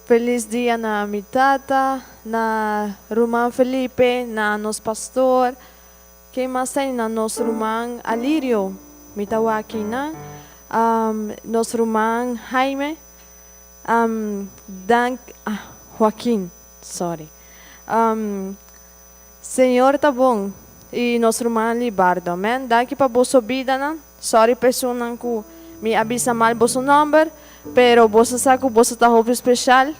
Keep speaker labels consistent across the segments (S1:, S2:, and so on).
S1: Felis dia na mi tata, na ruman Felipe, na nos pastor, ken mas ta na nos ruman Alirio, mi ta wak akinan, nos ruman Jaime, dank, Joaquin, sorry. Señor ta bon y nos ruman Libardo. Amen. Danki pa boso bidanan. Sorry pa esunnan cu mi a bisa mal boso nomber, pero boso sa cu boso ta hopi special.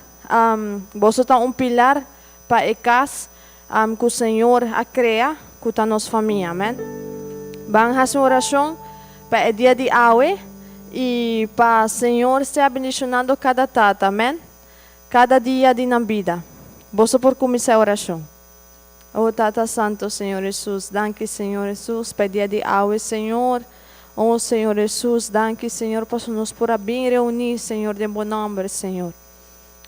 S1: Boso ta un pilar pa e cas cu Señor a crea cu ta nos famia. Amen. Ban haci un oracion pa e dia di awe y pa Señor sea bendicionando cada tata. Amen. Kada dia di nan bida. Boso por kuminsá e orashon. O Tata Santo, Señor Hesus, danki Señor Hesus pa e dia di awe, Señor. O Señor Hesus, danki Señor pasobra nos por a bin reuní, Señor, den Bo nòmber, Señor.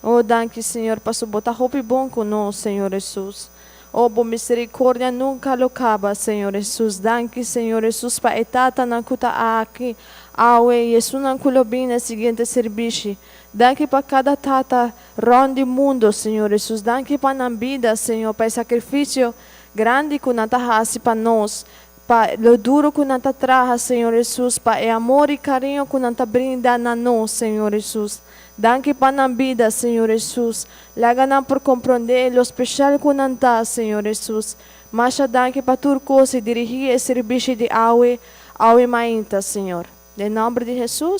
S1: O danki Señor pasobra Bo ta hopi bon ku nos, Señor Hesus. O Bo misericordia nunka lo kaba, Señor Hesus. Danki Señor Hesus pa e tatanan ku ta aki awe i esunnan ku lo bin na e siguiente sirbishi. Danki pa kada tata rond di mundo, Señor Hesus. Danki pa nan bida, Señor, pa e sacrificio grandi cu nan ta haci pa nos, pa lo duro cu nan ta traha, Señor Hesus, pa e amor y cariño cu nan ta brinda na nos, Señor Hesus. Danki pa nan bida, Señor Hesus. Laga nan por comprende lo special cu nan ta, Señor Hesus. Masha danki pa tur cos y dirigi e sirbishi di awe, awe mainta, Señor. Den nomber di Hesus,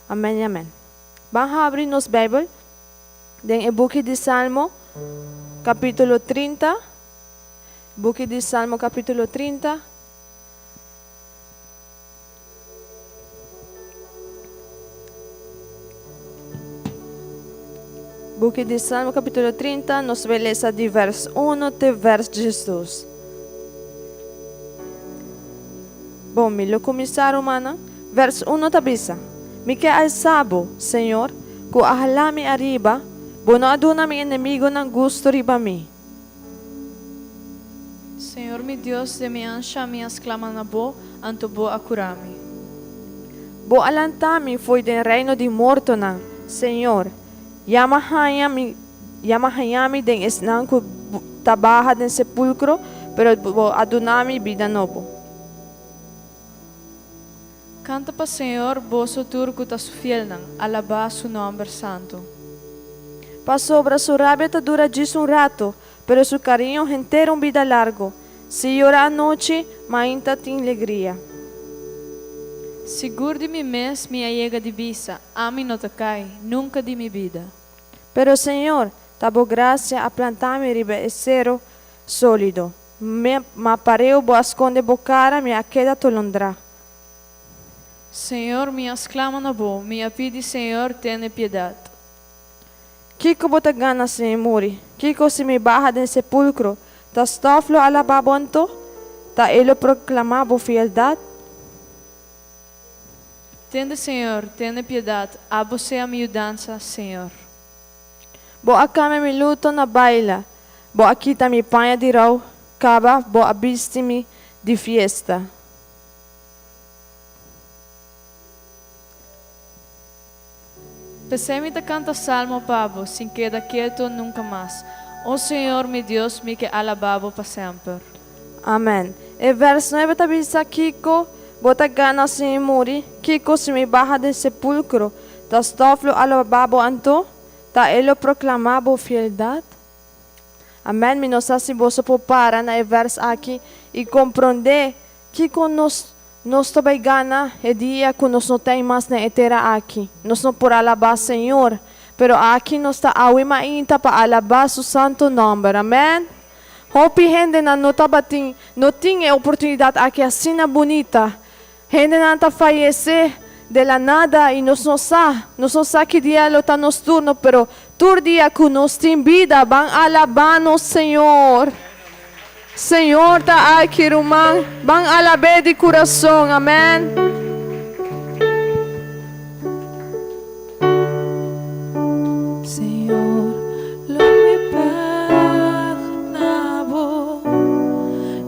S1: amen y amen. Ban habri nos Bijbel den e buki di Salmo capítulo 30. Buki di Salmo capítulo 30. Buki di Salmo capítulo 30, nos bai lesa di vers 1 te vers 12. Bon, mi lo kuminsá, rumannan. Vers uno ta bisa, Mi ke alsá bo, Señor, ku a halá mi ariba, bo no a duna mi enemigunan gustu riba mi.
S2: Señor mi Dios, den mi ansha mi a sklama na bo, anto bo a kura mi.
S1: Bo a lantá mi fo'i den reino di mortonan, Señor, ya m'a haña mi, ya m'a haña mi den esnan ku ta baha den sepulkro, pero bo a duna mi bida nobo.
S2: Kanta pa Señor, boso tur ku ta su fielnan, alabá su nòmber santu.
S1: Pasobra su rabia ta dura djis un ratu, pero su kariño henter un bida largu. Si yora anochi, mainta tin legria.
S2: Sigur di mi mes mi a yega di bisa, Ami no ta kai, nunka di mi bida.
S1: Pero Señor, ta bo grasia a planta mi riba e sero sólido. Mi ma pareu bo a skonde bo kara, mi a keda tolondrá.
S2: Señor, mi a sklama na bo, mi a pidi, Señor, tene piedat.
S1: Kiko bo ta gana si mi muri? Kiko si mi baha den sepulkro? Ta stòf lo alabá bo anto? Ta e lo proklamá bo fieldat?
S2: Tende, Señor, tene piedat, abo sea mi yudansa, Señor.
S1: Bo a kambia mi luto na baila, bo a kita mi paña di rou, kaba bo a bisti mi di fiesta.
S2: P'esei mi ta kanta salmo pa bo, sin keda ketu nunka mas. O Señor mi Dios, mi ke alabá bo pa semper.
S1: Amen. E vers nuebe ta bisa, Kiko bo ta gana si mi muri? Kiko si mi baha den sepulkro? Ta stòf lo alabá bo anto? Ta e lo proklamá bo fieldat? Amèn, mi no sa si boso por para na e vèrs aki i komprondé kiko nos nos ta bai gana e dia ku nos no ta ei mas na e tera aki. Nos no por alabá Señor, pero aki nos ta awe mainta pa alabá Su santu nòmber. Amèn. Hopi hendenan no tabatin no tin e oportunidat aki asina bunita. Hendenan ta fayesé de la nada i nos no sa, nos no sa ki dia lo ta nos turno, pero tur dia ku nos tin bida ban alabá nos Señor. Señor ta aki ruman, ban alab'é di kurason, amèn.
S2: Señor, lo mi pag na bo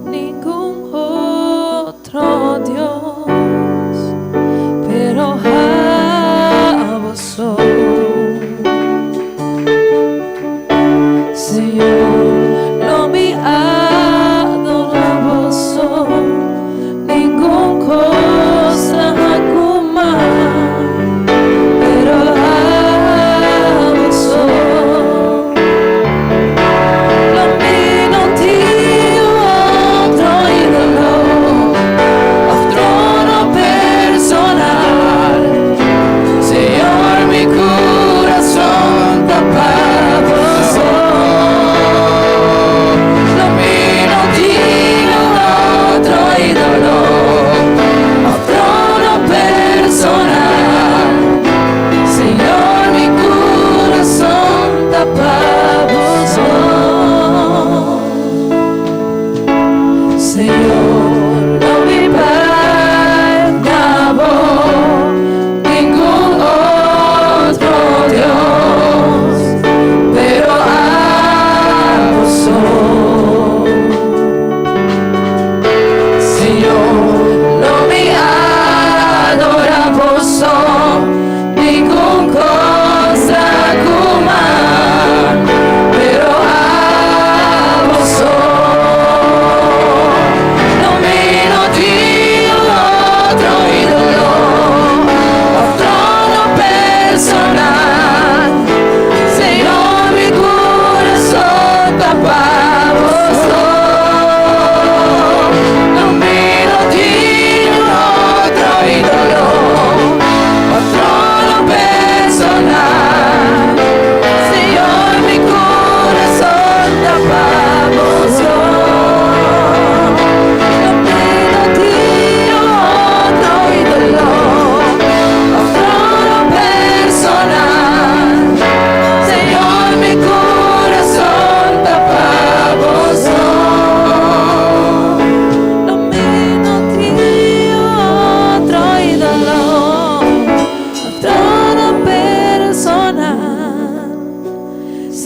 S2: ningun otro Dios, pero abo so.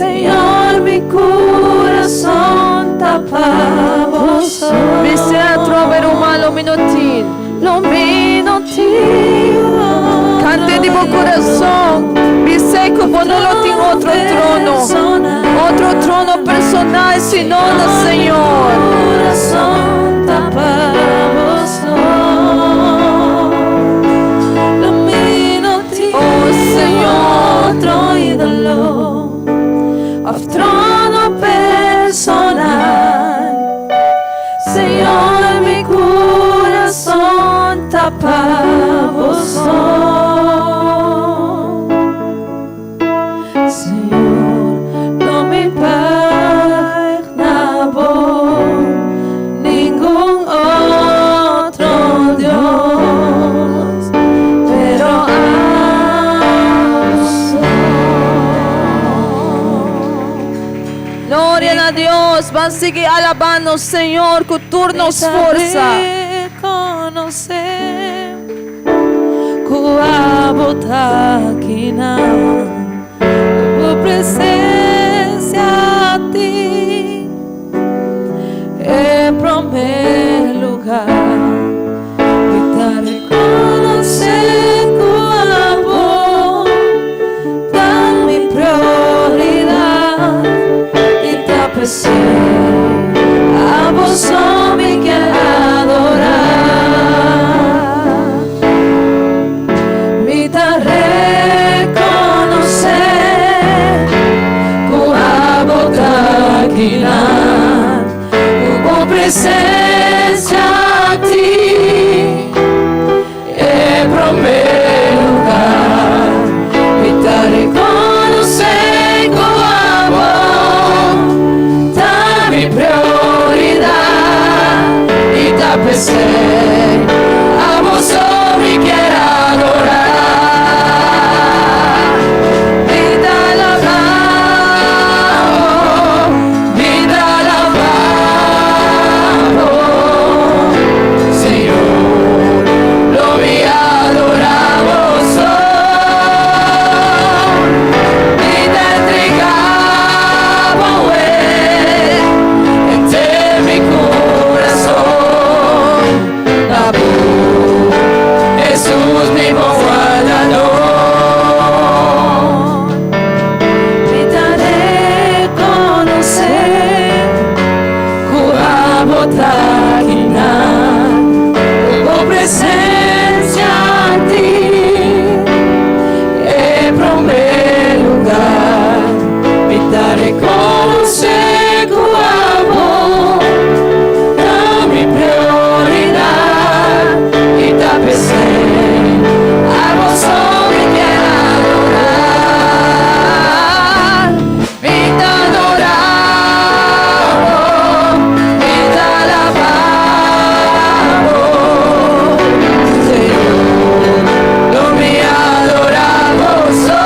S2: Señor, mi kurason ta pa bo so.
S1: Bis'é atrobe ruman, lo mi no tin.
S2: Lo mi no tin.
S1: Kant'é di bo kurason. Bis'é ku bo no lo tin otro trono. Otro trono personal sino na Señor.
S2: Kurason ta pa bo so. Lo mi no tin.
S1: Oh, Señor.
S2: Otro ídolo. Òf trono personal. Señor, mi kurason ta pa bo so. Señor, lo mi buig na bo, ningun otro Dios, pero abo so.
S1: Gloria na Dios. Ban sigui alabando Señor ku tur nos forsa.
S2: Rekonosé ku abo ta akinan, ku presensia tin e promé lugá. Mi ta rekonosé ku abo ta mi prioridat i ta p'esei abo so mi ke adorá. Mi ta rekonosé ku abo ta akinan, ku presensia tin e promé lugá. Mi ta rekonosé ku abo ta mi prioridat i ta p'esei abo so mi ke adorá. Mi ta alabá bo, mi ta alabá bo, Señor, lo mi adorá bo so. Mi ta entregá bo henter mi kurason, na bo, Jesus, mi bon wardadó. Mi ta rekonosé ku abo ta akinan, ku presensia tin e promé lugá. Mi ta rekonosé ku abo ta mi prioridat i ta p'esei abo so mi ke adorá. Mi ta adorá bo, mi ta alabá bo, Señor, lo mi adorá bo so.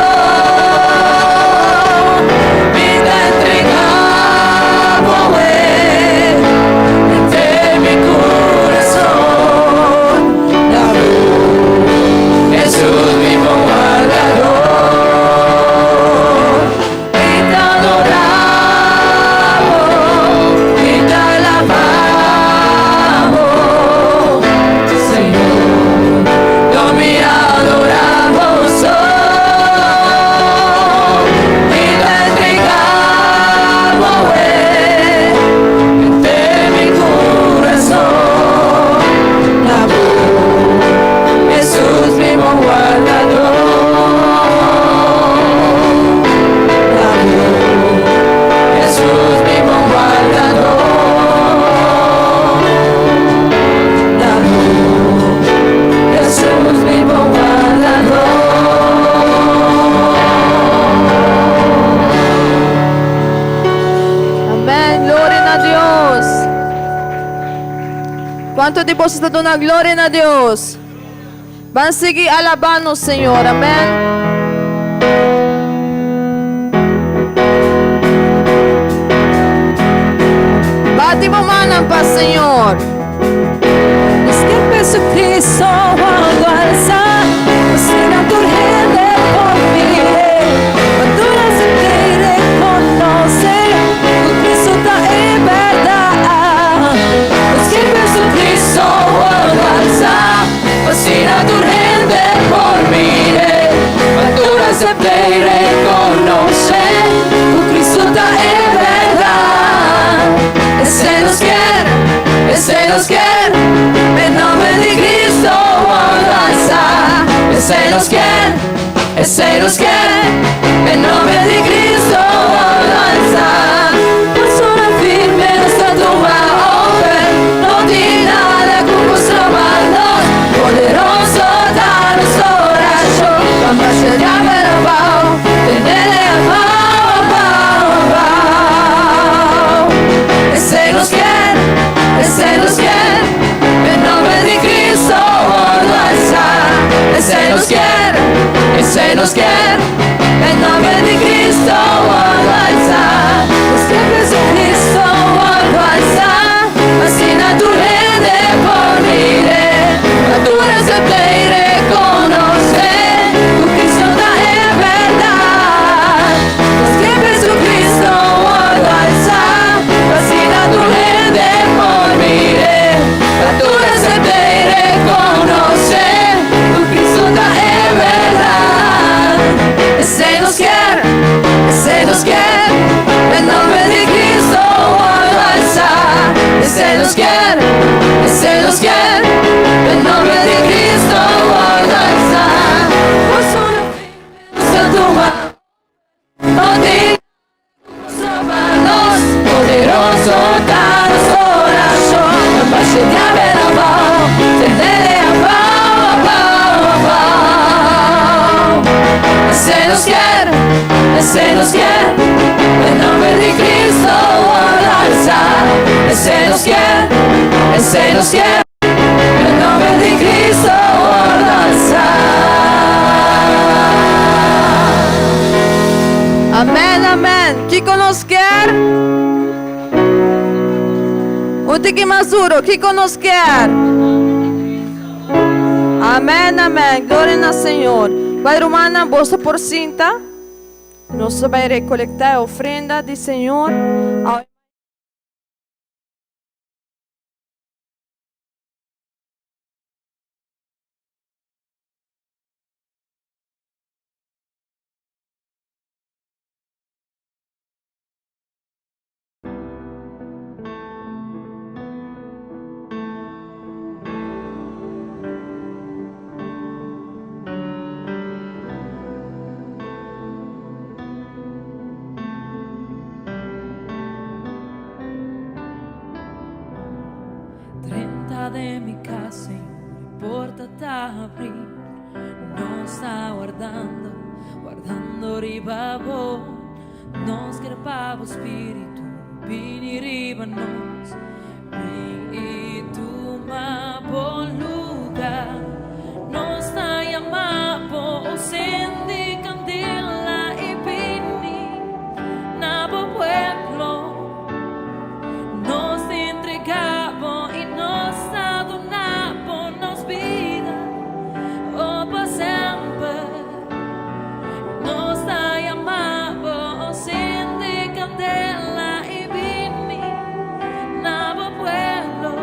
S2: Mi ta entregá bo henter mi kurason, na bo, Jesus, mi bon wardadó. Mi ta adorá bo, mi ta alabá bo, Señor, lo mi adorá bo so. Mi ta entregá bo henter mi kurason, na bo, Jesus, mi bon wardadó. Na bo, Jesus, mi bon wardadó. Na bo, Jesus, mi bon wardadó.
S1: Amèn. Gloria na Dios. Kuantu di boso ta duna gloria na Dios? Ban sigui alabando Señor. Amèn. Bati bo mannan pa Señor.
S2: Es que Jesucristo cuando alza, asina tur hende por mir'é, pa tur hende reconoce. nos ke, e nomber di Cristo wordo alsa. Esey nos ke, esey nos ke, e nomber di Cristo wordo alsa.
S1: Amen, amen. Kico nos kier? Un tiki mas duro. Kico nos kier? Amen, amen. Gloria na Señor. Bay rumannan, boso por sinta. Nos ta bay recolecta e ofrenda di Señor.
S2: Drenta den mi cas, Señor, e porta ta habri. Nos ta wardando, wardando riba bo. Nos kier pa bo spiritu bini riba nos. Bin i tuma bo luga. Nos ta yama bo, o sendi kandela i bini na bo pueblo. Nos ta entrega bo i nos ta duna bo nos bida, o pa semper. Nos ta yama bo, o sende kandela i bini na bo pueblo.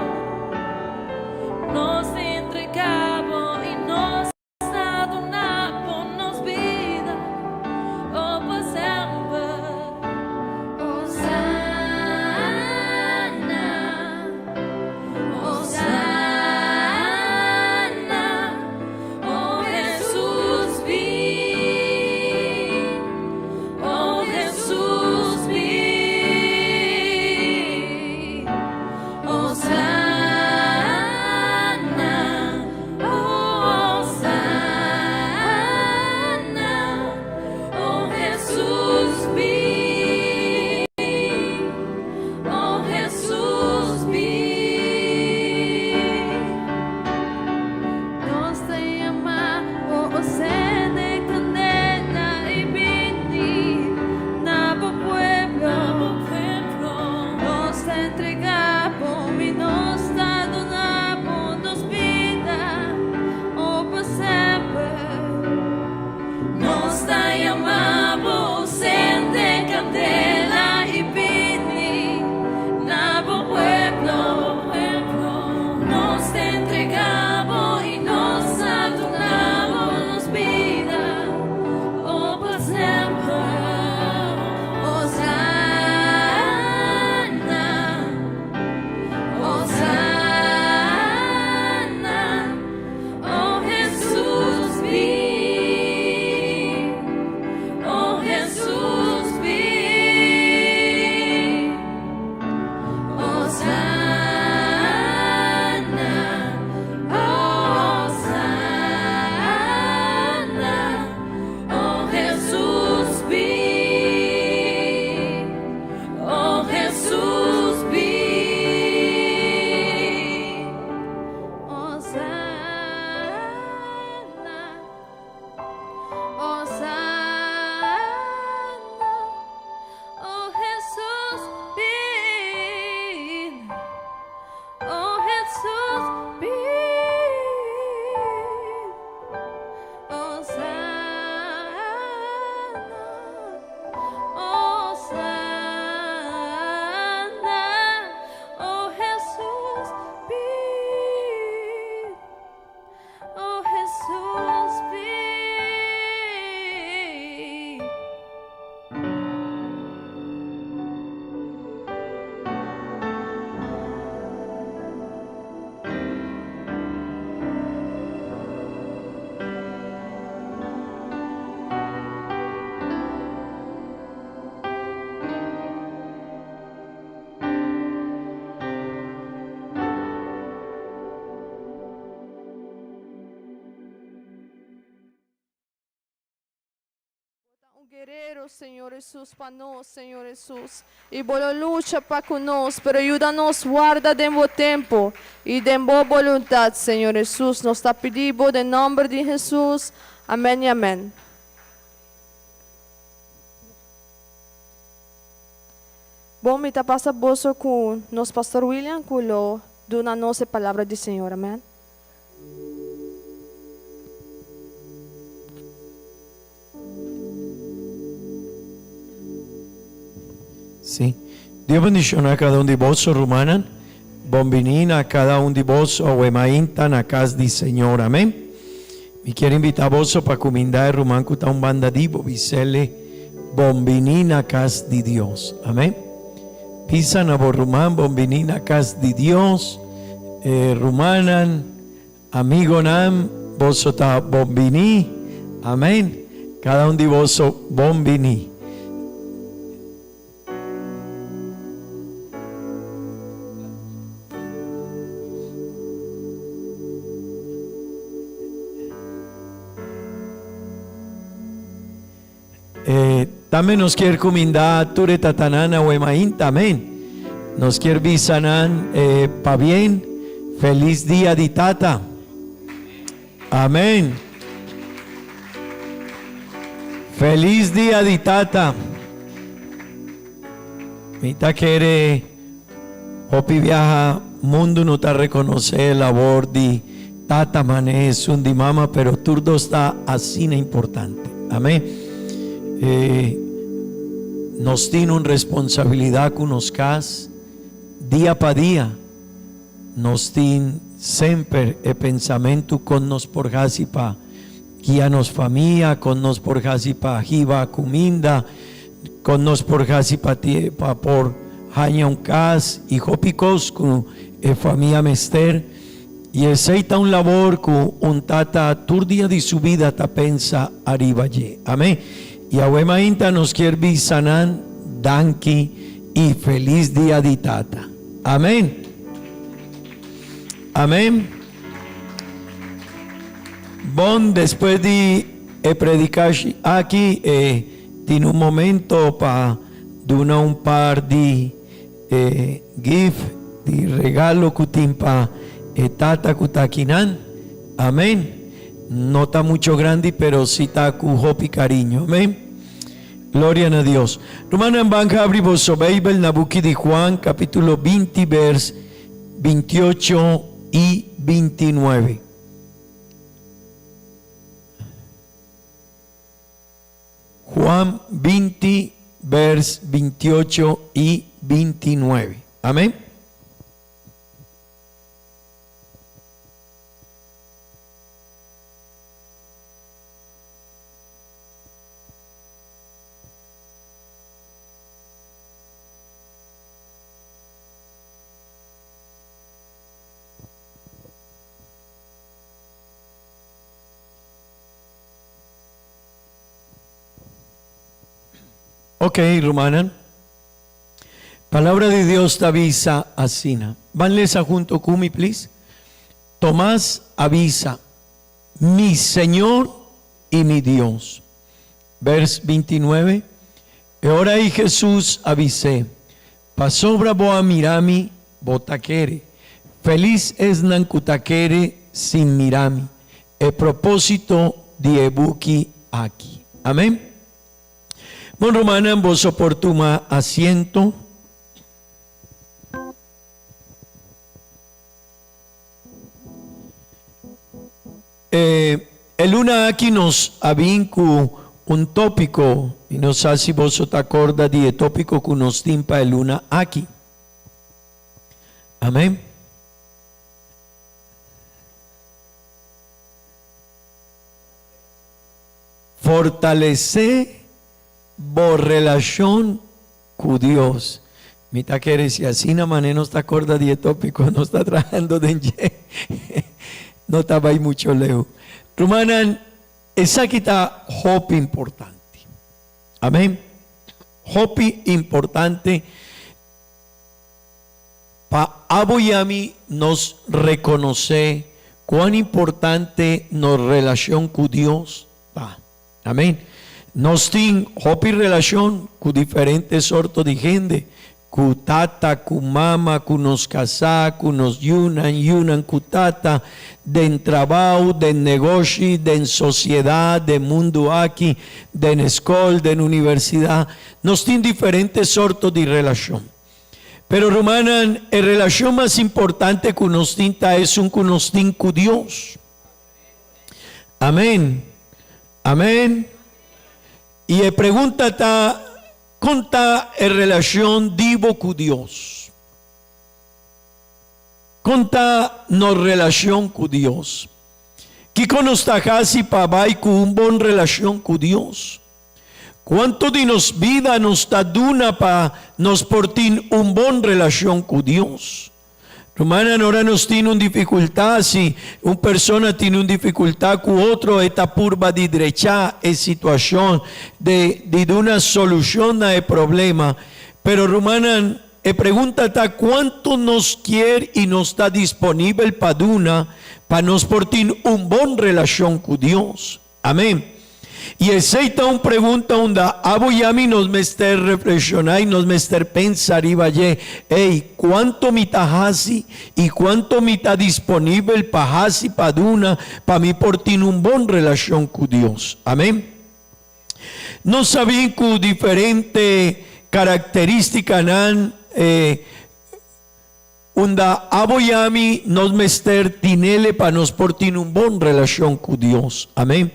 S1: Señor Hesus, pa nos, Señor Hesus. I bo lo lucha pa ku nos, pero yuda nos warda den bo tempu i den bo boluntat, Señor Hesus. Nos ta pidi bo den nòmber di Hesus. Amèn i amèn. Bon, mi ta pasa boso ku nos Pastor William ku lo duna nos e palabra di Señor. Amèn.
S3: Sí. Dios bendiciona cada un di boso, rumannan. Bon bini na cada un di boso awe mainta na cas di Señor. Amén. Mi kier invita boso pa cuminda e ruman cu ta un banda di bo, bisele bon bini na cas di Dios. Amén. Bisa na bo ruman bon bini na cas di Dios. E rumannan. Amigonan, boso ta bon bini. Amen. Cada un di boso bon bini. Eh, tambe nos kier cuminda tur e tatanan awe mainta, amen. Nos kier bisa nan eh, pabien, feliz dia di tata. Amen. Feliz dia di tata. Mi ta kere hopi biaha mundu no ta reconoce e labor di tata mane esun di mama pero tur dos ta asina importante. Amen. Eh, nos tin un responsabilidad cu nos cas dia pa dia. Nos tin semper e pensamento con nos por haci pa guia nos famia, con nos por haci pa hiba cuminda, con nos por haci pa pa por haña un cas y hopi cos cu e famia mester. Y esey ta un labor cu un tata tur dia di su bida ta pensa ariba dje. Amen. Y awe mainta nos kier bisa nan danki y feliz dia di tata. Amen. Amen. Bon, despues di e predicashi aki e tin un momento pa duna un par di e gift, di regalo cu tin pa e tata cu ta akinan. Amen. No ta mucho grandi, pero si ta cu hopi cariño. Amen. Gloria na Dios. Rumannan ban habri boso Bijbel na buki di Juan capitulo 20 vers 28 y 29. Juan 20 vers 28 y 29. Amén. Ok, rumannan. Palabra di Dios ta bisa asina. Ban lesa hunto ku mi, please. Tomas a bisa, Mi Señor i mi Dios. Vers 29, E ora ei Hesus a bis'é, Pasobra bo a mira mi, bo ta kere. Felis esnan ku ta kere sin mira mi. E propósito di e buki aki. Amén. Bon rumannan, boso por tuma asiento. E e luna aki nos a bin ku un tópiko, mi no sa si boso ta korda di e tópiko ku nos tin pa e luna aki. Amén. Fortalesé bo relashon ku Dios. Mi ta kere si asina manera nos ta korda di e tópiko nos ta trahando den dje, no ta bai mucho leu. Rumannan, esaki ta hopi importante. Amén. Hopi importante pa abo i ami nos rekonosé kuan importante nos relashon ku Dios ta. Amén. Nos tin hopi relashon ku diferente sorto di hende, ku tata, ku mama, ku nos kasá, ku nos yunan, yunan ku tata, den trabou, den negoshi, den sosiedat, den mundu aki, den skol, den universidat. Nos tin diferente sorto di relashon. Pero rumannan, e relashon mas importante ku nos tin ta esun ku nos tin ku Dios. Amén. Amén. I e pregunta ta, Kon ta e relashon di bo ku Dios? Kon ta nos relashon ku Dios? Kiko nos ta hasi pa bai ku un bon relashon ku Dios? Kuantu di nos bida nos ta duna pa nos por tin un bon relashon ku Dios? Rumannan, ora nos tin un difikultat, si un persona tin un difikultat ku otro, e ta purba di drechá e situashon, di di duna solushon na e problema. Pero rumannan, e pregunta ta kuantu nos kier i nos ta disponibel pa duna pa nos por tin un bon relashon ku Dios? Amén. I esei ta un pregunta unda abo i ami nos mester reflekshoná i nos mester pensa riba dje, Ey, kuantu mi ta hasi i kuantu mi ta disponibel pa hasi pa duna pa mi por tin un bon relashon ku Dios? Amén. Nos sabí ku diferente karakterístikanan e. Unda abo i ami nos mester tinele pa nos por tin un bon relashon ku Dios. Amén.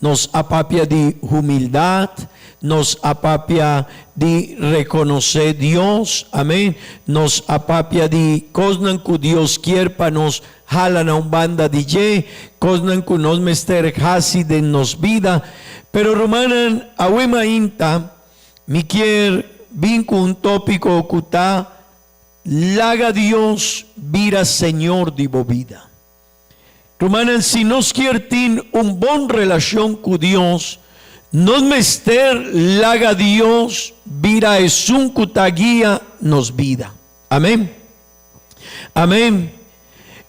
S3: Nos a papia di humildat, nos a papia di rekonosé Dios, amén, nos a papia di kosnan ku Dios kier pa nos hala na un banda di dje, kosnan ku nos mester hasi den nos bida. Pero rumannan, awe mainta mi kier bin ku un tópiko ku ta Laga Dios bira Señor di bo bida. Rumannan, si nos kier tin un bon relashon ku Dios, nos mester laga Dios bira esun ku ta guia nos bida. Amen. Amen.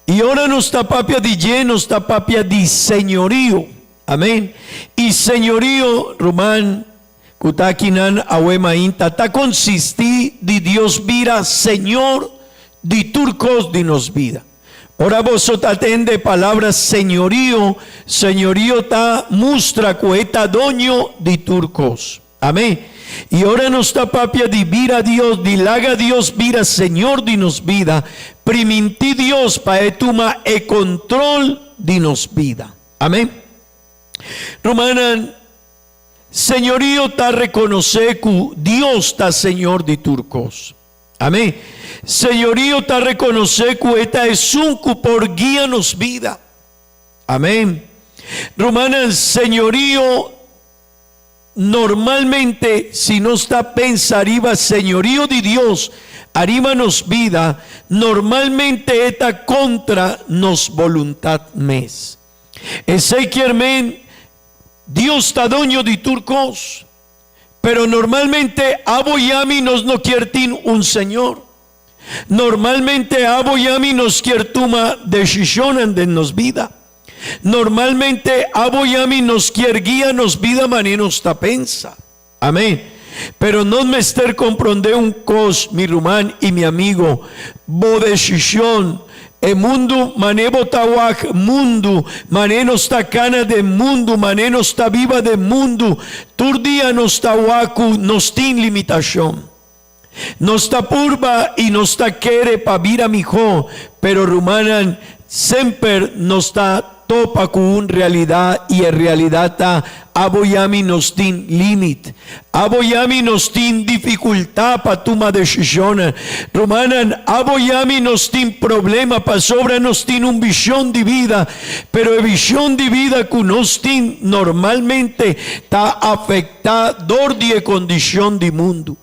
S3: I ora nos ta papia di dje, nos ta papia di señorio. Amen. I señorio, ruman, Ku ta akinan awe mainta ta konsistí di Dios bira Señor di tur kos di nos bida. Ora boso ta tende e palabra señorío, señorío ta mustra ku e ta doño di tur kos. Amén. I ora nos ta papia di bira Dios, di laga Dios bira Señor di nos bida, primintí Dios pa e tuma e kontrol di nos bida. Amén. Rumannan. Señorío ta rekonosé ku Dios ta Señor di tur kos. Amén. Señorío ta rekonosé ku e ta esun ku por guia nos bida. Amén. Rumannan, señorío normalmente si nos ta pensa riba señorío di Dios ariba nos bida, normalmente e ta kontra nos boluntat mes. Esei kier men Dios ta doño di tur kos, pero normalmente abo i ami nos no kier tin un Señor. Normalmente abo i ami nos kier tuma desishonnan den nos bida. Normalmente abo i ami nos kier guia nos bida manera nos ta pensa. Amén. Pero nos mester comprende un cos, mi ruman y mi amigo, bo decision, e mundu mane bo ta wak mundu, mane nos ta cana den mundu, mane nos ta biba den mundu, tur dia nos ta wak cu nos tin limitacion. Nos ta purba y nos ta kere pa bira miho, pero rumannan, semper nos ta topa cu un realidad y e realidad ta, abo y ami nos tin limit. Abo y ami nos tin dificultad pa tuma decisionnan. Rumannan, abo y ami nos tin problema pasobra nos tin un vision di bida, pero e vision di bida cu nos tin normalmente ta afecta dor di e condicion di mundu.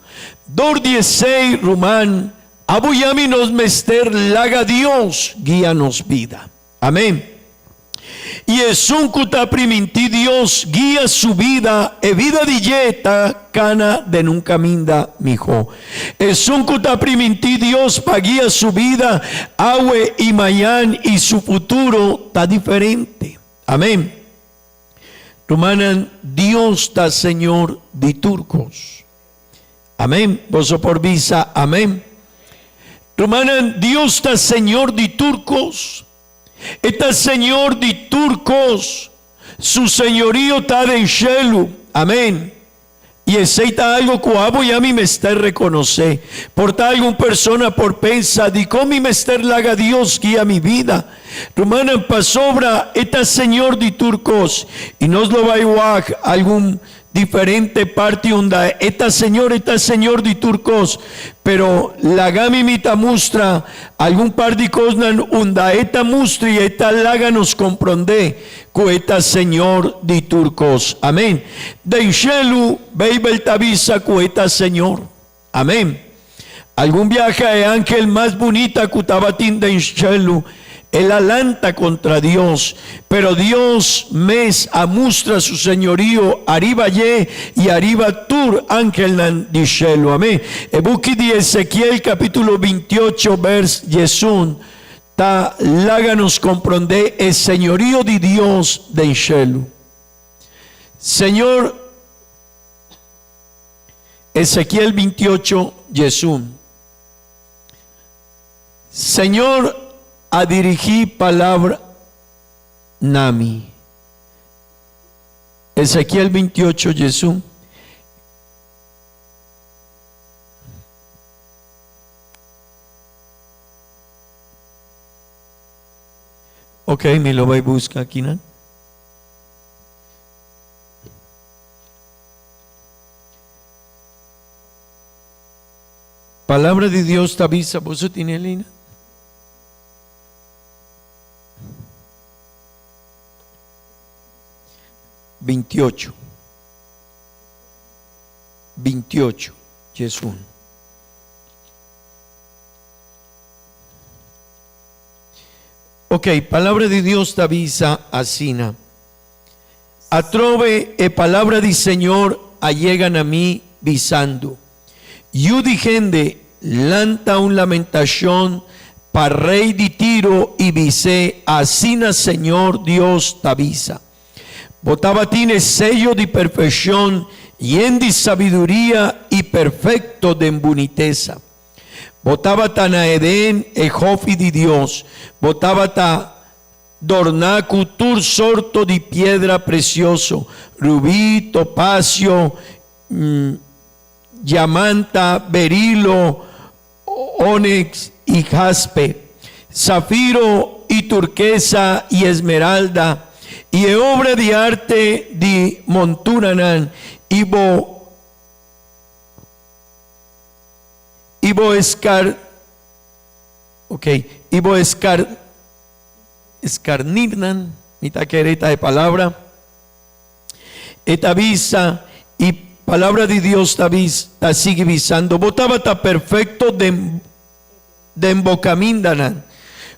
S3: Dor di esei, ruman, abo i ami nos mester laga Dios guia nos bida. Amen. I esun ku ta primintí Dios guia su bida, e bida di dje ta kana den un kaminda mihó. Esun ku ta primintí Dios pa guia su bida awe i mañan i su futuro ta diferente. Amen. Rumannan, Dios ta Señor di tur kos. Amén. Boso por bisa amén. Rumannan, Dios ta Señor di tur kos. E ta Señor di tur kos. Su señorío ta den shelu. Amén. I esei ta algo ku abo i ami mester rekonosé. Por ta algun persona por pensa, Dikon mi mester laga Dios guia mi bida? Rumannan, pasobra e ta Señor di tur kos, i nos lo bai wak algun diferente parti unda e ta Señor, e ta Señor di tur kos. Pero laga mi mi ta mustra algun par di kosnan unda e ta mustra i e ta laga nos komprondé ku e ta Señor di tur kos. Amén. Den shelu, Beibel ta bisa ku e ta Señor. Amén. Algun biaha e angel mas bunita ku tabatin den shelu, el a lanta kontra Dios, pero Dios mes a mustra su señorío ariba dje i ariba tur angelnan di shelu. Amén. E buki di Ezekiel kapítulo bintiocho bèrs diesun Ta laga nos komprondé e señorío di Dios den shelu. Señor, Ezekiel 28, 11. Señor a dirigí palabra na mi. Ezekiel 28, 11. Ok, mi lo bai buska akinan. Palabra di Dios ta bisa, boso tin Elina? Bintiocho. Bintiocho, diesun. Ok, palabra di Dios ta bisa asina, Atrobe e palabra di Señor a yega na mi, bisando, Yu di hende, lanta un lamentashon pa rei di Tiro i bis'é, Asina Señor Dios ta bisa, Bo tabatin e seyo di perfekshon, yen di sabiduria i perfekto den bunitesa. Bo tabata na Edén, e hofi di Dios. Bo tabata dorná ku tur sorto di piedra presioso, rubí, topasio, diamanta, berilo, ónix i jaspe, safiro i turkesa i esmeralda, i e obra di arte di monturanan, i bo. I bo eskar ok i bo eskar eskarnirnan mi ta kere ta e palabra e ta bisa i palabra di Dios ta bis ta sigui bisando bo tabata perfecto den den bo kamindanan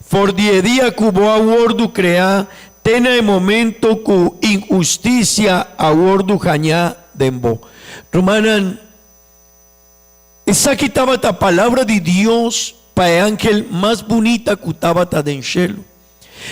S3: for di e dia ku bo a wordu krea te na e momento ku inhustisia a wordu hañá den bo. Rumannan. Esaki tabata palabra di Dios pa e angel mas bunita ku tabata den shelu.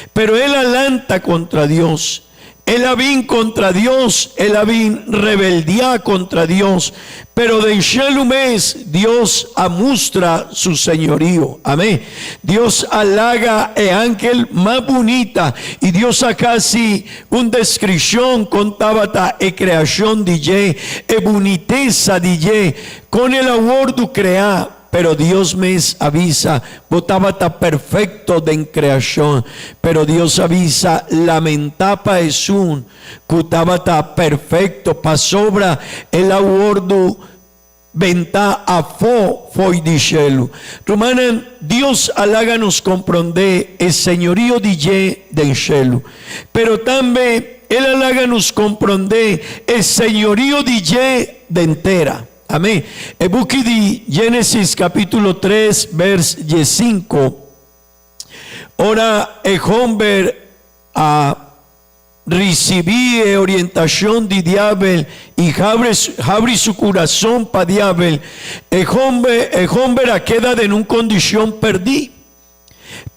S3: Pero el a lanta kontra Dios. El a bin kontra Dios, el a bin rebeldiá kontra Dios. Pero den shelu mes Dios a mustra su señorío. Amén. Dios a laga e angel mas bunita i Dios a hasi Un deskripshon kon tabata e kreashon di dje, e bunitesa di dje, kon el a wordu kreá. Pero Dios mes a bisa, Bo tabata perfekto den kreashon. Pero Dios a bisa, Lamentá pa esun ku tabata perfekto, pasobra el a wordu Bentá afó fo'i di shelu. Rumannan, Dios a laga nos komprondé e señorío di dje den shelu. Pero tambe El a laga nos komprondé e señorío di dje den tera. Amén. E buki di Génesis kapítulo tres bèrs diesinku, ora e hòmber a. Risibí e orientashon di diabel i habri su kurason pa diabel, e homber e homber a keda den un kondishon pèrdí.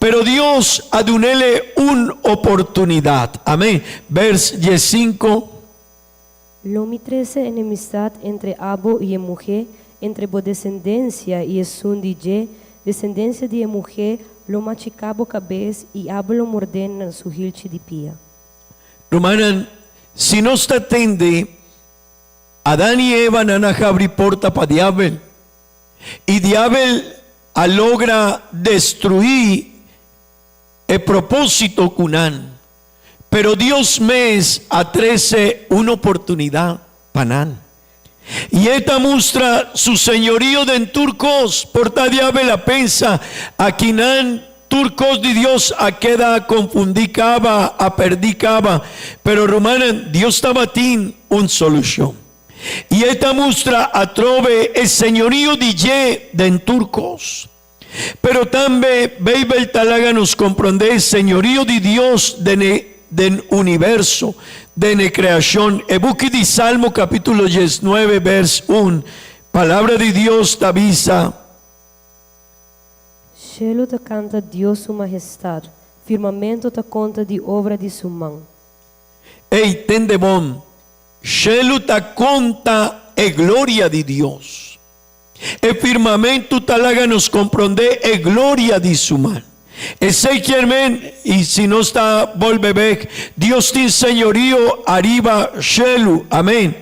S3: Pero Dios a dunele un oportunidat. Amén. Bers diesinku.
S4: Lo mi trese enemistat entre abo i e muhé, entre bo desendensia i esun di dje, desendensia di e muhé lo machiká bo kabes i abo lo mordé na su hilchi di pia.
S3: Rumannan, si nos ta tende, Adan i Eva nan a habri porta pa Diabel, i Diabel a logra destruí e propósito ku nan. Pero Dios mes a trese un oportunidat pa nan. I e ta mustra su señorio den tur kos. Por ta Diabel a pensa, Akinan tur kos di Dios a keda konfundí kaba, a pèrdí kaba. Pero rumannan, Dios tabatin un solushon. I e ta mustra atrobe e señorio di dje den tur kos. Pero tambe Beibel ta laga nos komprondé e señorio di Dios den e den universo, den e kreashon. E buki di Salmo kapítulo diesnuebe bèrs un, Palabra di Dios ta bisa.
S4: Shelu ta kanta Dios su mahestat, firmamento ta konta di obra di su man.
S3: Ey, tende bon, shelu ta konta e gloria di Dios. E firmamentu ta laga nos komprondé e gloria di su man. Esei kier men, i si nos ta bolbe bek, Dios tin señorio ariba shelu. Amen.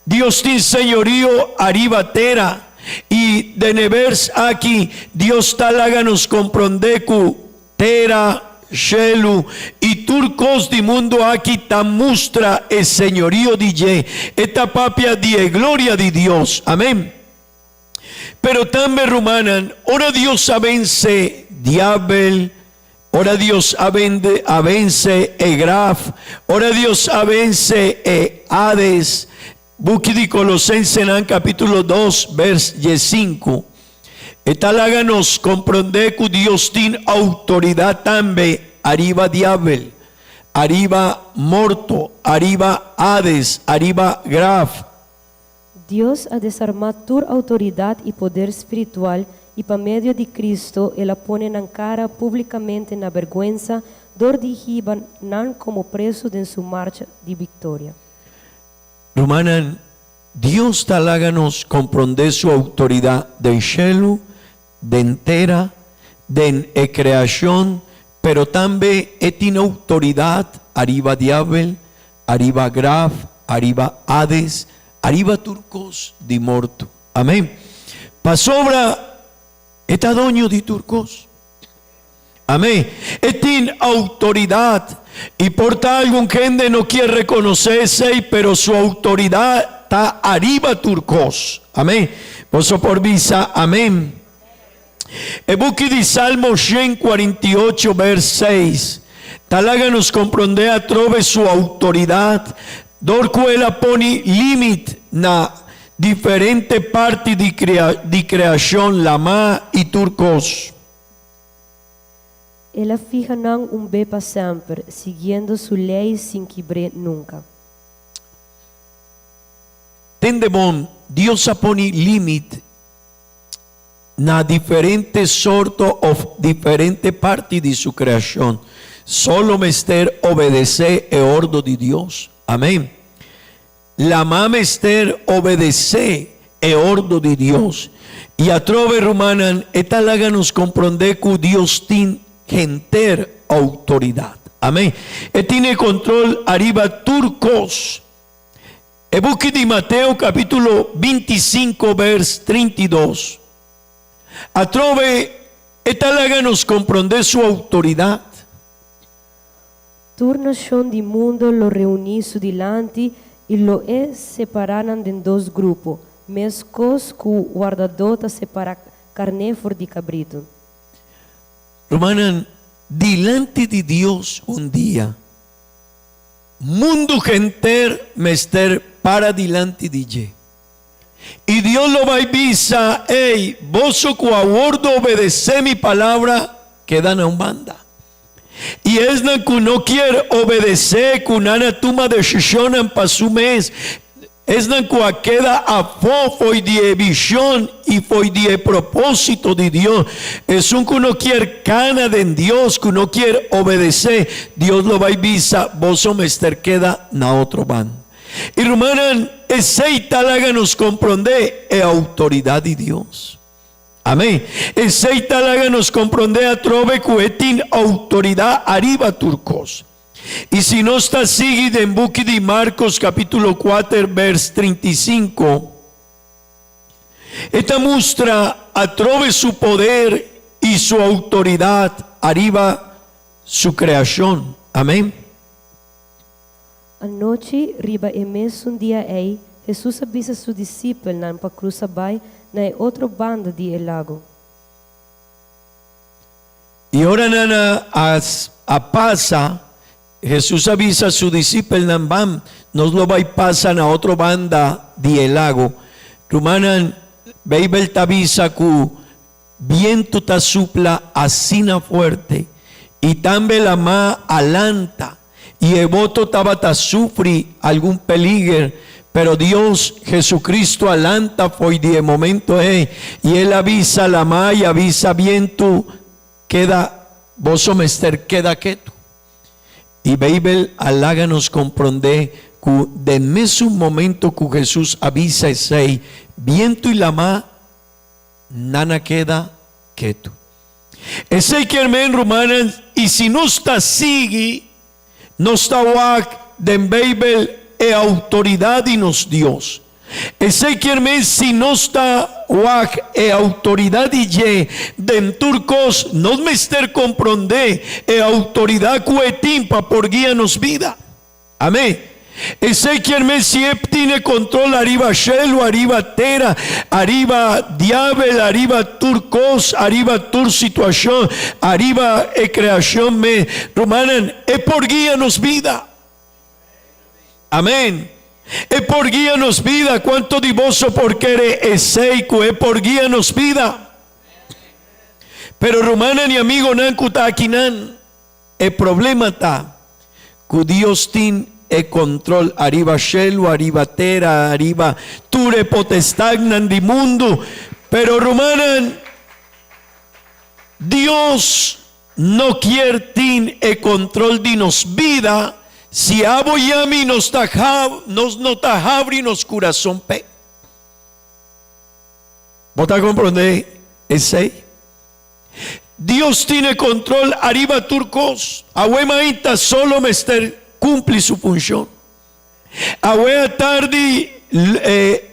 S3: Dios tin señorio ariba tera. I den e bers aki, Dios ta laga nos komprondé ku tera, shelu i tur kos di mundu aki ta mustra e señorio di dje. E ta papia di e gloria di Dios. Amen. Pero tambe, rumannan, ora Dios a vense diabel, ora Dios a bende a vense e graf, ora Dios a vense e Hades, Buki di Kolosensenan kapítulo dos bèrs diesinku, e ta laga nos komprondé ku Dios tin outoridat tambe ariba Diabel, ariba morto, ariba Hades, ariba graf.
S4: Dios a desarmá tur outoridat i poder spiritual i pa medio di Kristu el a pone nan kara públikamente na bèrgwensa dor di hiba nan komo presu den su marcha di viktoria.
S3: Rumannan, Dios ta laga nos komprondé su outoridat den shelu, den tera, den e kreashon, pero tambe e tin outoridat ariba Diabel, ariba graf, ariba Hades, ariba tur kos di morto. Amén. Pasobra e ta doño di tur kos. Amén. E tin autoridad. Y por ta algun hende no kier reconoce esey, pero su autoridad ta ariba tur cos. Amén. Boso por bisa amén. E buki di Salmo 148 vers 6 ta laga nos comprende atrobe su autoridad dor cu el a poni limit na diferente parti di di creacion, lama y tur cos.
S4: El a fiha nan un be pa semper, siguiendo su lei sin kibr'é nunka.
S3: Tende bon, Dios a pone limit na diferente sorto of diferente parti di su creacion. Solo mester obedece e ordo di Dios. Amen. Lama mester obedesé e ordo di Dios. I atrobe, rumannan, e ta laga nos komprondé ku Dios tin henter outoridat. Amèn. E tin e kontrol ariba tur kos. E buki di Mateo kapítulo 25 bèrs 32. Atrobe e ta laga nos komprondé su outoridat.
S4: Tur nashon di mundo lo reuní su dilanti i lo e separá nan den dos grupo, meskos ku wardadó ta separá karné for di kabritu.
S3: Rumannan, dilanti di Dios un dia, mundu henter mester para dilanti di dje. I Dios lo bai bisa, Ey, boso ku a wordu obedesé mi palabra, keda na un banda. I esnan ku no kier obedesé, ku nan a tuma desishonnan pa su mes, esnan ku a keda afó fo'i di e vishon i fo'i di e propósito di Dios, esun ku no kier kana den Dios, ku no kier obedesé, Dios lo bai bisa, Boso mester keda na otro banda. I rumannan, esei ta laga nos komprondé e outoridat di Dios. Amén. Esei ta laga nos komprondé atrobe ku e tin outoridat ariba tur kos. I si nos ta sigui den buki di Markos kapítulo kuater bèrs 35, e ta mustra atrobe su poder i su outoridat ariba su kreashon. Amén.
S4: Anochi riba e mesun dia ei, Hesus a bisa su disipelnan pa krusa bai na e otro banda di e lago.
S3: I ora nan a pasa, Hesus a bisa su disipelnan, Ban, nos lo bai pasa na otro banda di e lago. Rumannan, Beibel ta bisa ku bientu ta supla asina fuerte i tambe lamá a lanta i e boto tabata sufri algun peliger, pero Dios, Jesucristo, a lanta fo'i di e momento ei i el a bisa lamá i a bisa bientu, Keda, boso mester keda ketu. I Beibel a laga nos komprondé ku den mesun momento ku Hesus a bisa esei, bientu i lamá nan a keda ketu. Esei kier men, rumannan, i si nos ta sigui, nos ta wak den Beibel e outoridat di nos Dios. Esei kier men si nos ta wak e outoridat di dje den tur kos, nos mester komprondé e outoridat ku e tin pa por guia nos bida. Amén. Esei kier men si e tine control ariba shelu, ariba tera, ariba diabel, ariba tur cos, ariba tur situacion, ariba e creacion mes. Rumannan, e por guia nos bida. Amén. E por guia nos bida. Cuanto di boso por kere esei cu e por guia nos bida? Pero rumannan y amigonan cu ta akinan, E problema ta cu Dios tin e control ariba shelu, ariba tera, ariba tur e potestadnan di mundu. Pero rumannan, Dios no kier tin e control di nos bida si abo y ami nos ta nos no ta habri nos curason p'e. Bo ta comprende esey? Dios tin e control ariba tur cos. Awe mainta solo mester cumpli su funcion. Awe atardi e.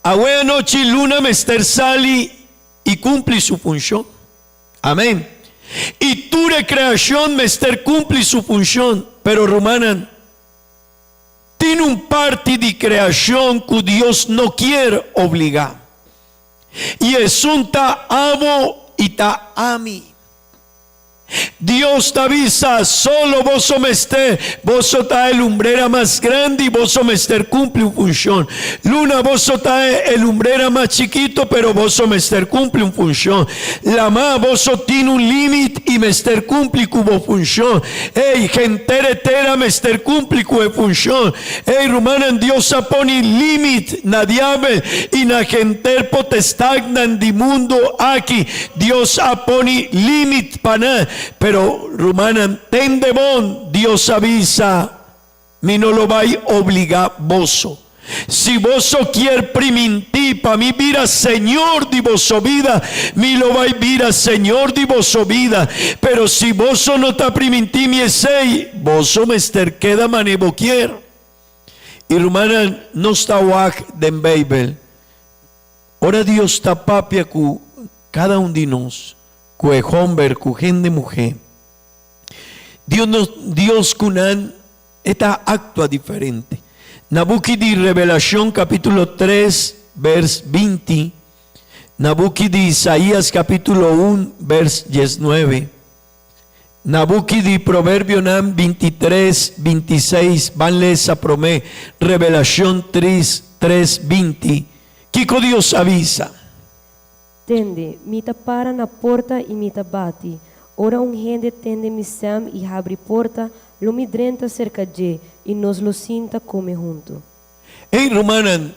S3: Awe anochi luna mester sali y cumpli su funcion. Amen. Y tur e creacion mester cumpli su funcion. Pero rumannan. Tin un parti di creacion cu Dios no kier obliga. Y esun ta abo y ta ami. Dios ta bisa, Solo boso mester, boso ta e lumbrera mas grandi y boso mester cumpli un funcion. Luna, boso ta e lumbrera mas chikito, pero boso mester cumpli un funcion. Lama, boso tin un limit y mester cumpli cu bo funcion. Ey, henter e tera mester cumpli cu e funcion. Ey, rumannan, Dios a poni limit na diabel y na henter potestadnan di mundo aki. Dios a poni limit pa nan. Pero, rumannan, tende bon, Dios a bisa, Mi no lo bai obligá boso. Si boso kier primintí pa mi bira Señor di boso bida, mi lo bai bira Señor di boso bida. Pero si boso no ta primintí mi esei, boso mester keda manera bo kier. I rumannan, nos ta wak den Beibel, ora Dios ta papia ku kada un di nos, ku e homber, ku hende muhé, Dios no Dios ku nan e ta aktua diferente. Na buki di Revelashon kapítulo 3 bers 20, na buki di Isaías kapítulo 1 bers 19, na buki di Proverbionan 23, 26, ban lesa promé Revelashon 3, 3, 20. Kiko Dios a bisa?
S4: Tende, mi ta para na porta i mi ta bati. Ora un hende tende mi sèm i habri porta, lo mi drenta serka dje i nos lo sinta kome huntu.
S3: Ey rumannan,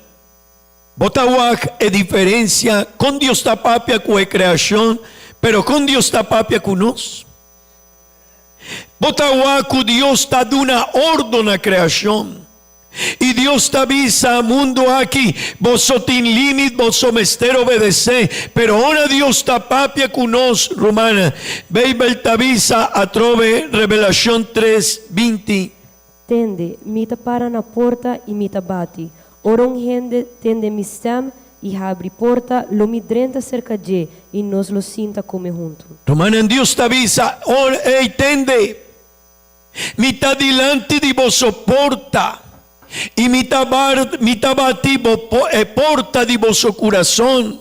S3: bo ta wak e diferensia kon Dios ta papia ku e kreashon? Pero kon Dios ta papia ku nos? Bo ta wak ku Dios ta duna ordo na kreashon. I Dios ta bisa mundu aki, Boso tin limit, boso mester obedesé. Pero ora Dios ta papia ku nos, rumannan, Beibel ta bisa atrobe Revelashon tres, 20.
S4: Tende, mi ta para na porta i mi ta bati. Ora un hende tende mi stèm i habri porta, lo mi drenta serka dje i nos lo sinta kome huntu.
S3: Rumannan, Dios ta bisa, Ora ei tende, Mi ta dilanti di boso porta, i mi ta mi ta bati bo e porta di boso kurason,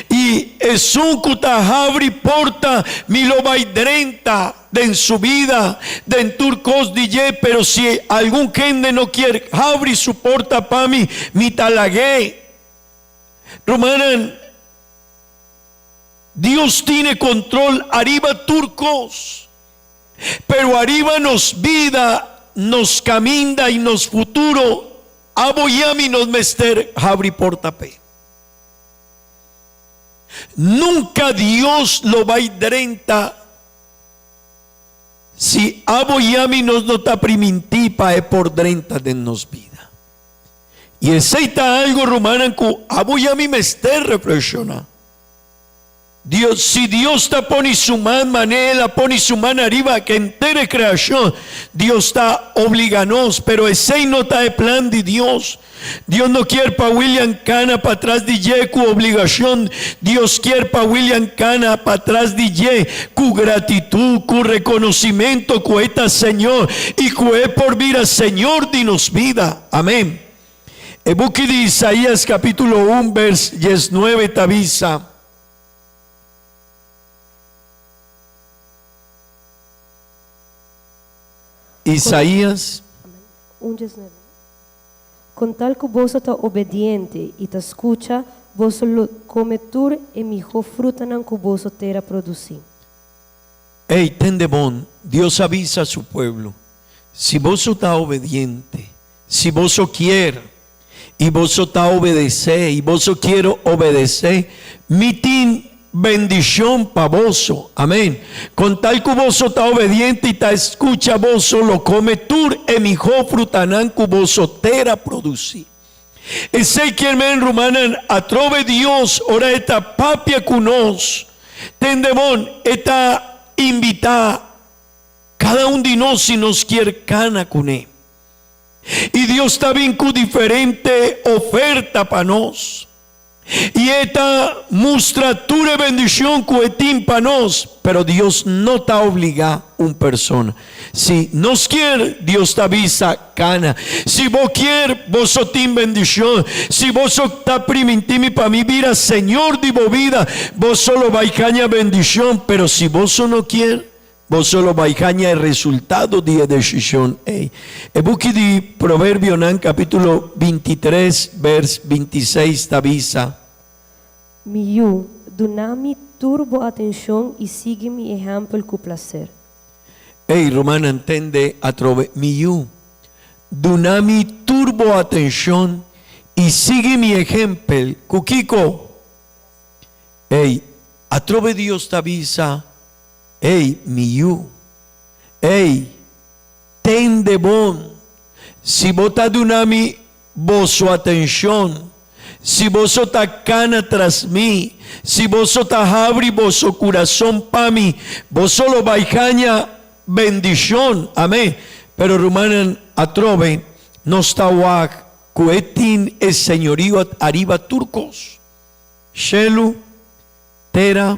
S3: i esun ku ta habri porta mi lo bai drenta den su bida, den tur kos di dje, pero si algun hende no kier habri su porta pa mi, mi ta lag'é. Rumannan, Dios tine kontrol ariba tur kos. Pero ariba nos bida, nos caminda y nos futuro, abo y ami nos mester habri porta p'e. Nunca Dios lo bay drenta si abo y ami nos no ta priminti pa e por drenta den nos bida. Y esey ta algo, rumannan, cu abo y ami mester reflexiona. Dios, si Dios ta pone su man manera El a pone su man ariba henter e creacion, Dios ta obliga nos, pero esey no ta e plan di Dios. Dios no kier pa William cana patras di dje cu obligacion, Dios kier pa William cana patras di dje cu gratitud, cu reconocimento cu E ta Señor y cu E por bira Señor di nos bida. Amen. E buki di Isaías capítulo un vers diesnuebe ta bisa. Isaías.
S4: Un diesnuebe. Con tal cu boso ta obediente i ta scucha, boso lo come tur e mihó frutanan cu boso tera producí.
S3: Ey, tende bon, Dios a bisa su pueblo, Si boso ta obediente, Si boso kier i boso ta obedesé i boso kier obedesé, mi tin bendishon pa boso. Amén. Kon tal ku boso ta obediente i ta skucha boso lo kome tur e mihó frutanan ku boso tera produsí. Esei kier men, rumannan, atrobe Dios ora e ta papia ku nos, tende bon, e ta invitá kada un di nos si nos kier kana kuné. I Dios ta bin ku diferente oferta pa nos. I e ta mustra tur e bendishon ku e tin pa nos, pero Dios no ta obligá un persona. Si nos kier, Dios ta bisa, Kana. Si bo kier, boso tin bendishon. Si boso ta primintí mi pa mi bira Señor di bo bida, boso lo bai haña bendishon, pero si boso no kier, Boso lo bai haña e resultado di e desishon ei. E buki di Proverbionan kapítulo 23 bèrs 26 ta bisa.
S4: Mi yu, duna mi tur bo atenshon i sigui mi ehèmpel ku plaser.
S3: Ei, rumannan, tende atrobe, Mi yu, duna mi tur bo atenshon i sigui mi ehèmpel ku kiko? Ei, atrobe Dios ta bisa. Ey, mi yu, ey, tende bon, si bo ta duna mi boso atencion, si boso ta cana tras mi, si boso ta habri boso curason pa mi, boso lo bay haña bendicion. Amen. Pero rumannan, atrobe nos ta wak cu e tin e señorio ariba tur cos. Shelu. Tera,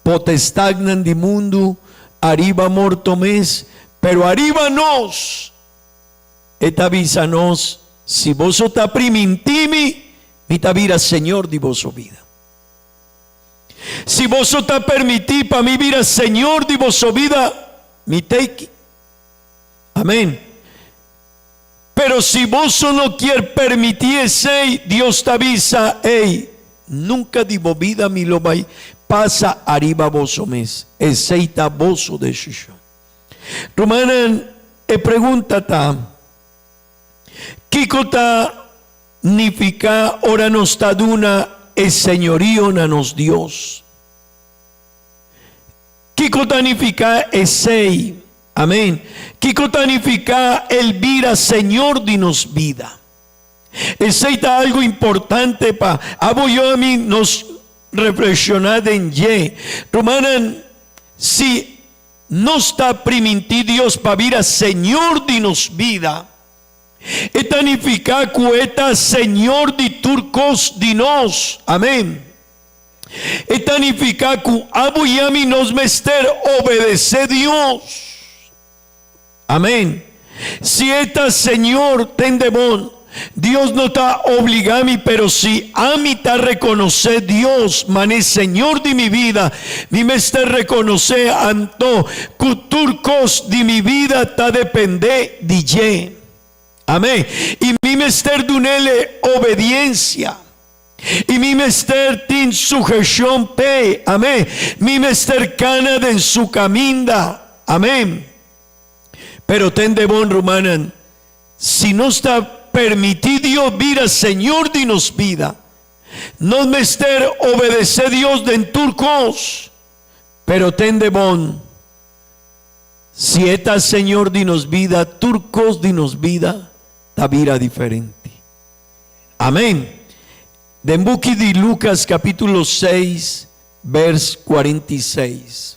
S3: potestadnan di mundu, ariba morto mes, pero ariba nos! E ta bisa nos, Si boso ta primintí mi, mi ta bira Señor di boso bida. Si boso ta permití pa mi bira Señor di boso bida, mi t'ei. Amén. Pero si boso no kier permití esei, Dios ta bisa, Ey, nunka di bo bida mi lo bai pasa ariba boso mes. Esei ta boso desishon. Rumannan, e pregunta ta, Kiko ta nifiká ora nos ta duna e señorio na nos Dios? Kiko ta nifiká esei? Amén. Kiko ta nifiká el bira Señor di nos bida? Esei ta algu importante pa abo i ami nos reflekshoná den dje. Rumannan, si nos ta primintí Dios pa bira Señor di nos bida, e ta nifiká ku e ta Señor di tur kos di nos. Amén. E ta nifiká ku abo i ami nos mester obedesé Dios. Amén. Si e ta Señor, tende bon, Dios no ta obligá mi, pero si ami ta rekonosé Dios man'e Señor di mi bida, mi mester rekonosé anto ku tur kos di mi bida ta dependé di dje. Amén. I mi mester dun'El obediensia. I mi mester tin sugeshon p'e. Amén. Mi mester kana den su kaminda. Amén. Pero tende bon, rumannan, si nos ta permití Dios bira Señor di nos bida, nos mester obedesé Dios den tur kos. Pero tende bon, si e ta Señor di nos bida, tur kos di nos bida ta bira diferente. Amén. Den buki di Lucas capítulo 6, vers 46.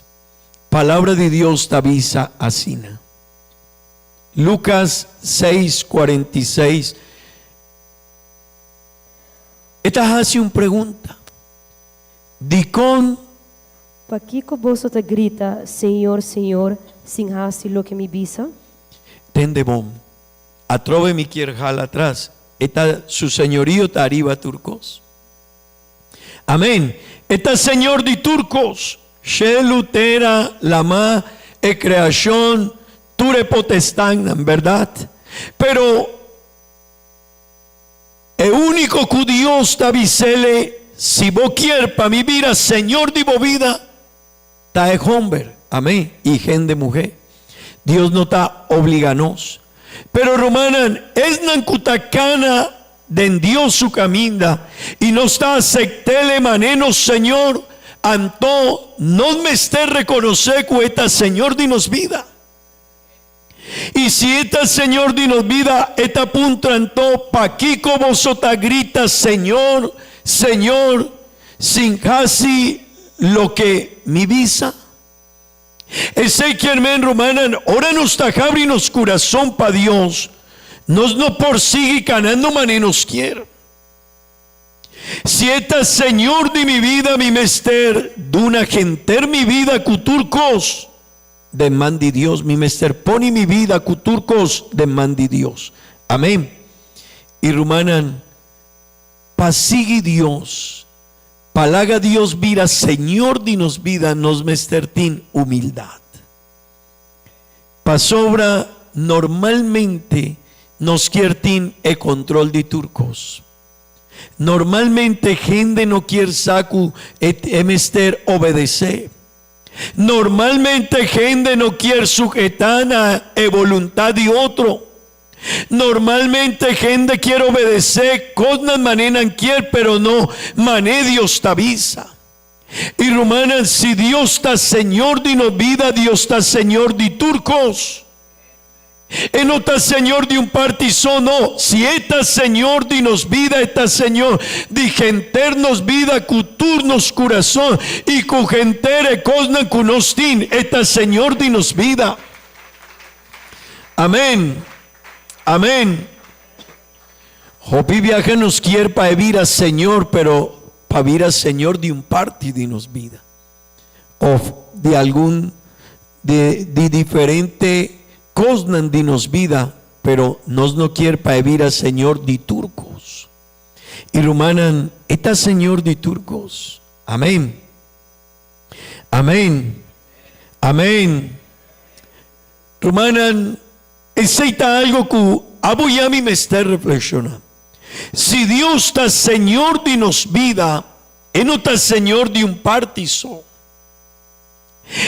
S3: Palabra di Dios ta bisa asina. Lucas 6, 46. E ta hasi un pregunta. Dikon?
S4: Pakiko boso ta grita, Señor, Señor, sin hasi loke mi bisa?
S3: Tende bon. Atrobe mi kier hala atras. E ta su señorío ta ariba tur kos. Amén. E ta Señor di tur kos. Shelu, tera, lamá, e kreashon, tur e potestannan, bèrdat? Pero e úniko ku Dios ta bis'ele, Si bo kier pa mi bira Señor di bo bida, Ta e homber, amén, i hende muhé. Dios no ta obliga nos. Pero rumannan, esnan ku ta kana den Dios su kaminda i nos ta acept'El e man'é nos Señor, anto nos mester rekonosé ku E ta Señor di nos bida. I si E ta Señor di nos bida, E ta puntra anto, Pakiko boso ta grita, Señor, Señor, sin hasi loke mi bisa? Esei kier men, rumannan, ora nos ta habri nos kurason pa Dios, nos no por sigui kanando manera nos kier. Si e ta Señor di mi bida, mi mester duna henter mi bida ku tur kos. Den man di Dios mi mester pone mi bida ku tur kos den man di Dios. Amen. I rumannan, pa sigui Dios, pa laga Dios bira Señor di nos bida nos mester tin humildat. Pasobra normalmente nos kier tin e control di tur kos. Normalmente hende no kier sa ku e mester obedesé. Normalmente hende no kier suhetá na e boluntat di otro. Normalmente hende kier obedesé kosnan mané nan kier pero no mané Dios ta bisa. I rumannan, si Dios ta Señor di nos bida, Dios ta Señor di tur kos. E no ta Señor di un parti so, no. Si E ta Señor di nos bida, E ta Señor di henter nos bida ku tur nos kurason i ku henter e kosnan ku nos tin. E ta Señor di nos bida. Amen. Amen. Hopi biaha nos kier pa E bira Señor, pero pa bira Señor di un parti di nos bida. Of di algun di di diferente kosnan di nos bida, pero nos no kier pa e bira Señor di tur kos. I rumannan, e ta Señor di tur kos. Amen. Amen. Amen. Rumannan, esei ta algo ku abo i ami mester reflekshoná. Si Dios ta Señor di nos bida, E no ta Señor di un parti so.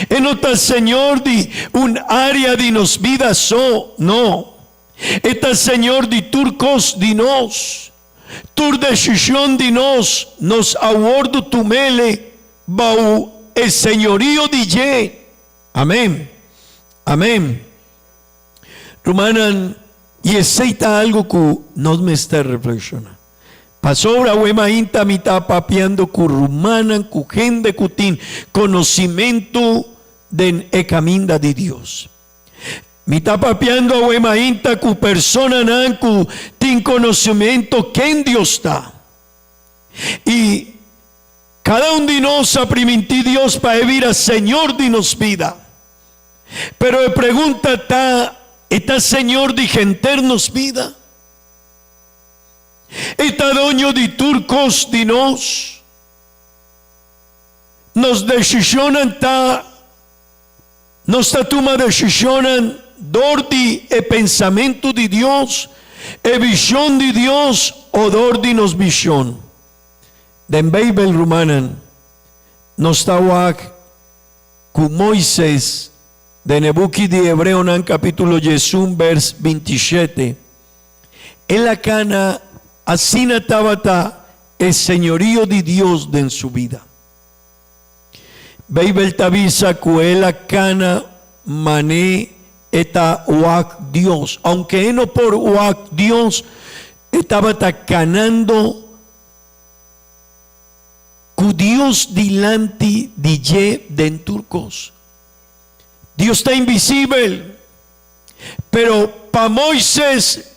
S3: E no ta Señor di un área di nos bida so, no. E ta Señor di tur kos di nos. Tur desishon di nos, nos a wòrdu tum'Ele bou e señorio di dje. Amén. Amén. Rumannan, y esey ta algo cu nos mester reflexiona. Pasobra awe mainta mi ta papiando cu rumannan, cu hende cu tin conocimento den e caminda di Dios. Mi ta papiando awe mainta cu personanan cu tin conocimento ken Dios ta. Y cada un di nos a priminti Dios pa e bira Señor di nos bida. Pero e pregunta ta, E ta Señor di henter nos bida? E ta doño di tur kos di nos? Nos desishonnan ta, nos ta tuma desishonnan dor di e pensamentu di Dios, e vishon di Dios o dor di nos vishon? Den Beibel, rumannan, nos ta wak Ku Moises, den e buki di Hebreonan kapítulo 11 bèrs 27, el a kana asina tabata e señorio di Dios den su bida. Beibel ta bisa ku el a kana man'é e ta wak Dios. Ounke e no por wak Dios, e tabata kanando Ku Dios dilanti di dje den tur kos. Dios ta invisibel, pero pa Moises,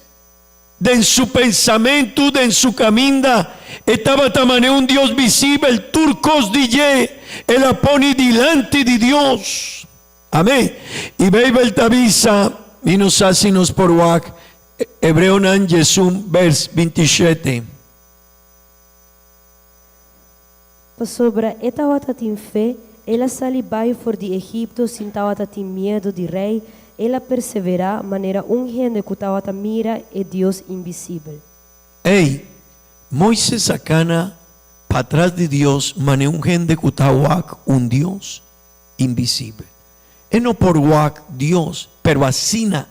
S3: den su pensamentu, den su kaminda, e tabata manera un Dios visibel, tur kos di dje el a pone dilanti di Dios. Amén. I Beibel ta bisa, mi no sa si nos por wak Hebreonan 11 bers 27.
S4: Pasobra e tawata tin fe, el a sali bai for di Egipto sin tawata tin miedu di rei, el a perseverá manera un hende ku tawata mira e Dios invisibel.
S3: Ey, Moises a kana patras di Dios manera un hende ku ta wak un Dios invisibel. E no por wak Dios, pero asina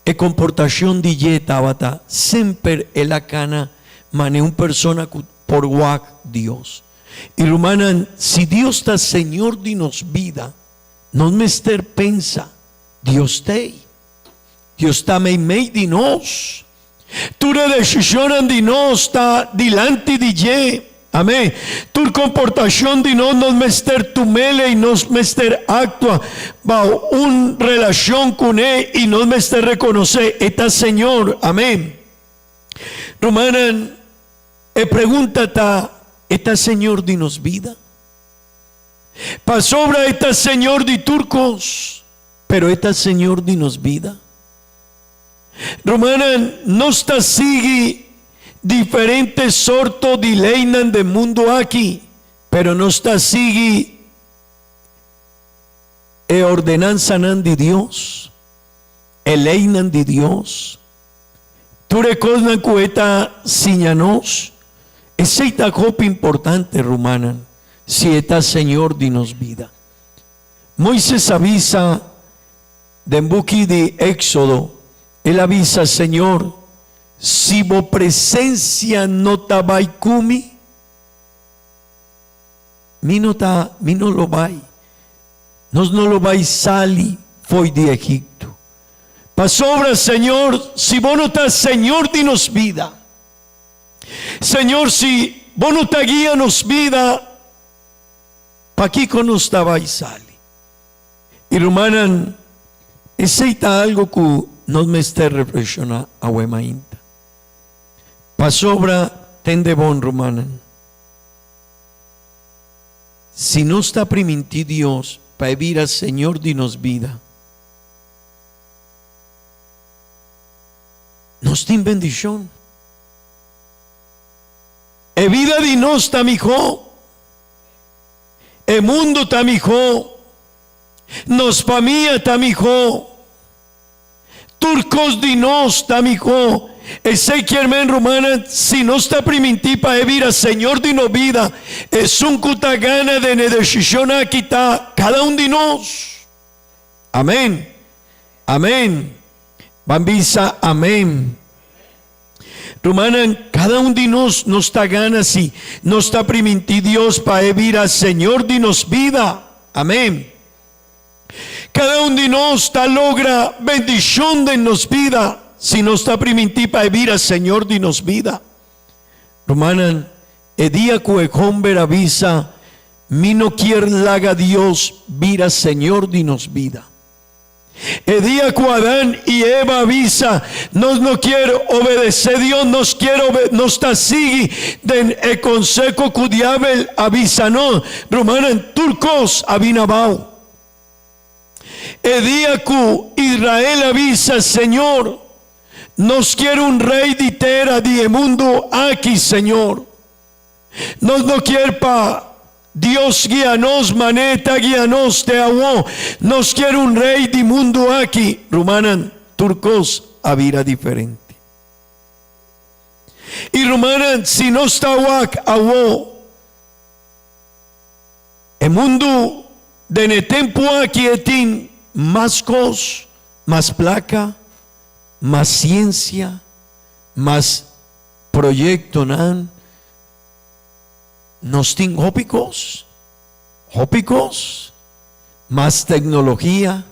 S3: E komportashon di dje tabata semper el a kana mane un persona ku por wak Dios. I rumannan, si Dios ta Señor di nos bida, nos mester pensa, Dios t'ei. Dios ta meimei di nos. Tur e desishonnan di nos ta dilanti di dje. Amén. Tur komportashon di nos, nos mester tum'el i nos mester aktua bao un relashon kuné i nos mester rekonosé e ta Señor. Amén. Rumannan, e pregunta ta, E ta Señor di nos bida? Pasobra e ta Señor di tur kos, pero e ta Señor di nos bida? Rumannan, nos ta sigui diferente sorto di leynan den mundu aki, pero nos ta sigui e ordenansanan di Dios, e leynan di Dios. Tur e kosnan ku e ta siña nos, esei ta hopi importante, rumannan, si e ta Señor di nos bida. Moises a bisa. Den buki di Éxodo, el a bisa, Señor, si bo presencia no ta bai cu mi, mi no ta, mi no lo bai. Nos no lo bai sali fo'i di Egipto. Pasobra, Señor, si bo no ta Señor di nos bida, Señor, si bo no ta guia nos bida, pakico nos ta bai sali? I rumannan, esei ta algu ku nos mester reflekshoná awe mainta. Pasobra tende bon, rumannan, si nos ta primintí Dios pa e bira Señor di nos bida, nos tin bendishon. E bida di nos ta mihó. E mundu ta mihó. Nos famia ta mihó. Tur kos di nos ta mihó. Esei kier men, rumannan, si nos ta primintí pa e bira Señor di nos bida, esun ku ta gana den e desishon aki ta kada un di nos. Amén. Amén. Ban bisa amén. Rumannan, kada un di nos, nos ta gana si nos ta primintí Dios pa e bira Señor di nos bida. Amén. Kada un di nos ta logra bendishon den nos bida si nos ta primintí pa e bira Señor di nos bida. Rumannan, e dia ku e homber a bisa, Mi no kier laga Dios bira Señor di nos bida. E dia ku Adan i Eva a bisa, Nos no kier obedesé Dios, nos kier obe, nos ta sigui den e konseho ku diabel a bisa nos. Rumannan, tur kos a bini abou. E dia ku Israel a bisa, Señor, nos kier un rei di tera di e mundu aki, Señor. Nos no kier pa Dios guia nos manera e ta guia nos te awo. Nos kier un rey di mundu aki. Rumannan, tur cos a bira diferente. Y rumannan, si nos ta wak awo, e mundu den e tempu aki e tin mas cos, mas placa, mas ciencia, mas Proyectonan, nos tin hopi cos, hopi cos, mas tecnologia,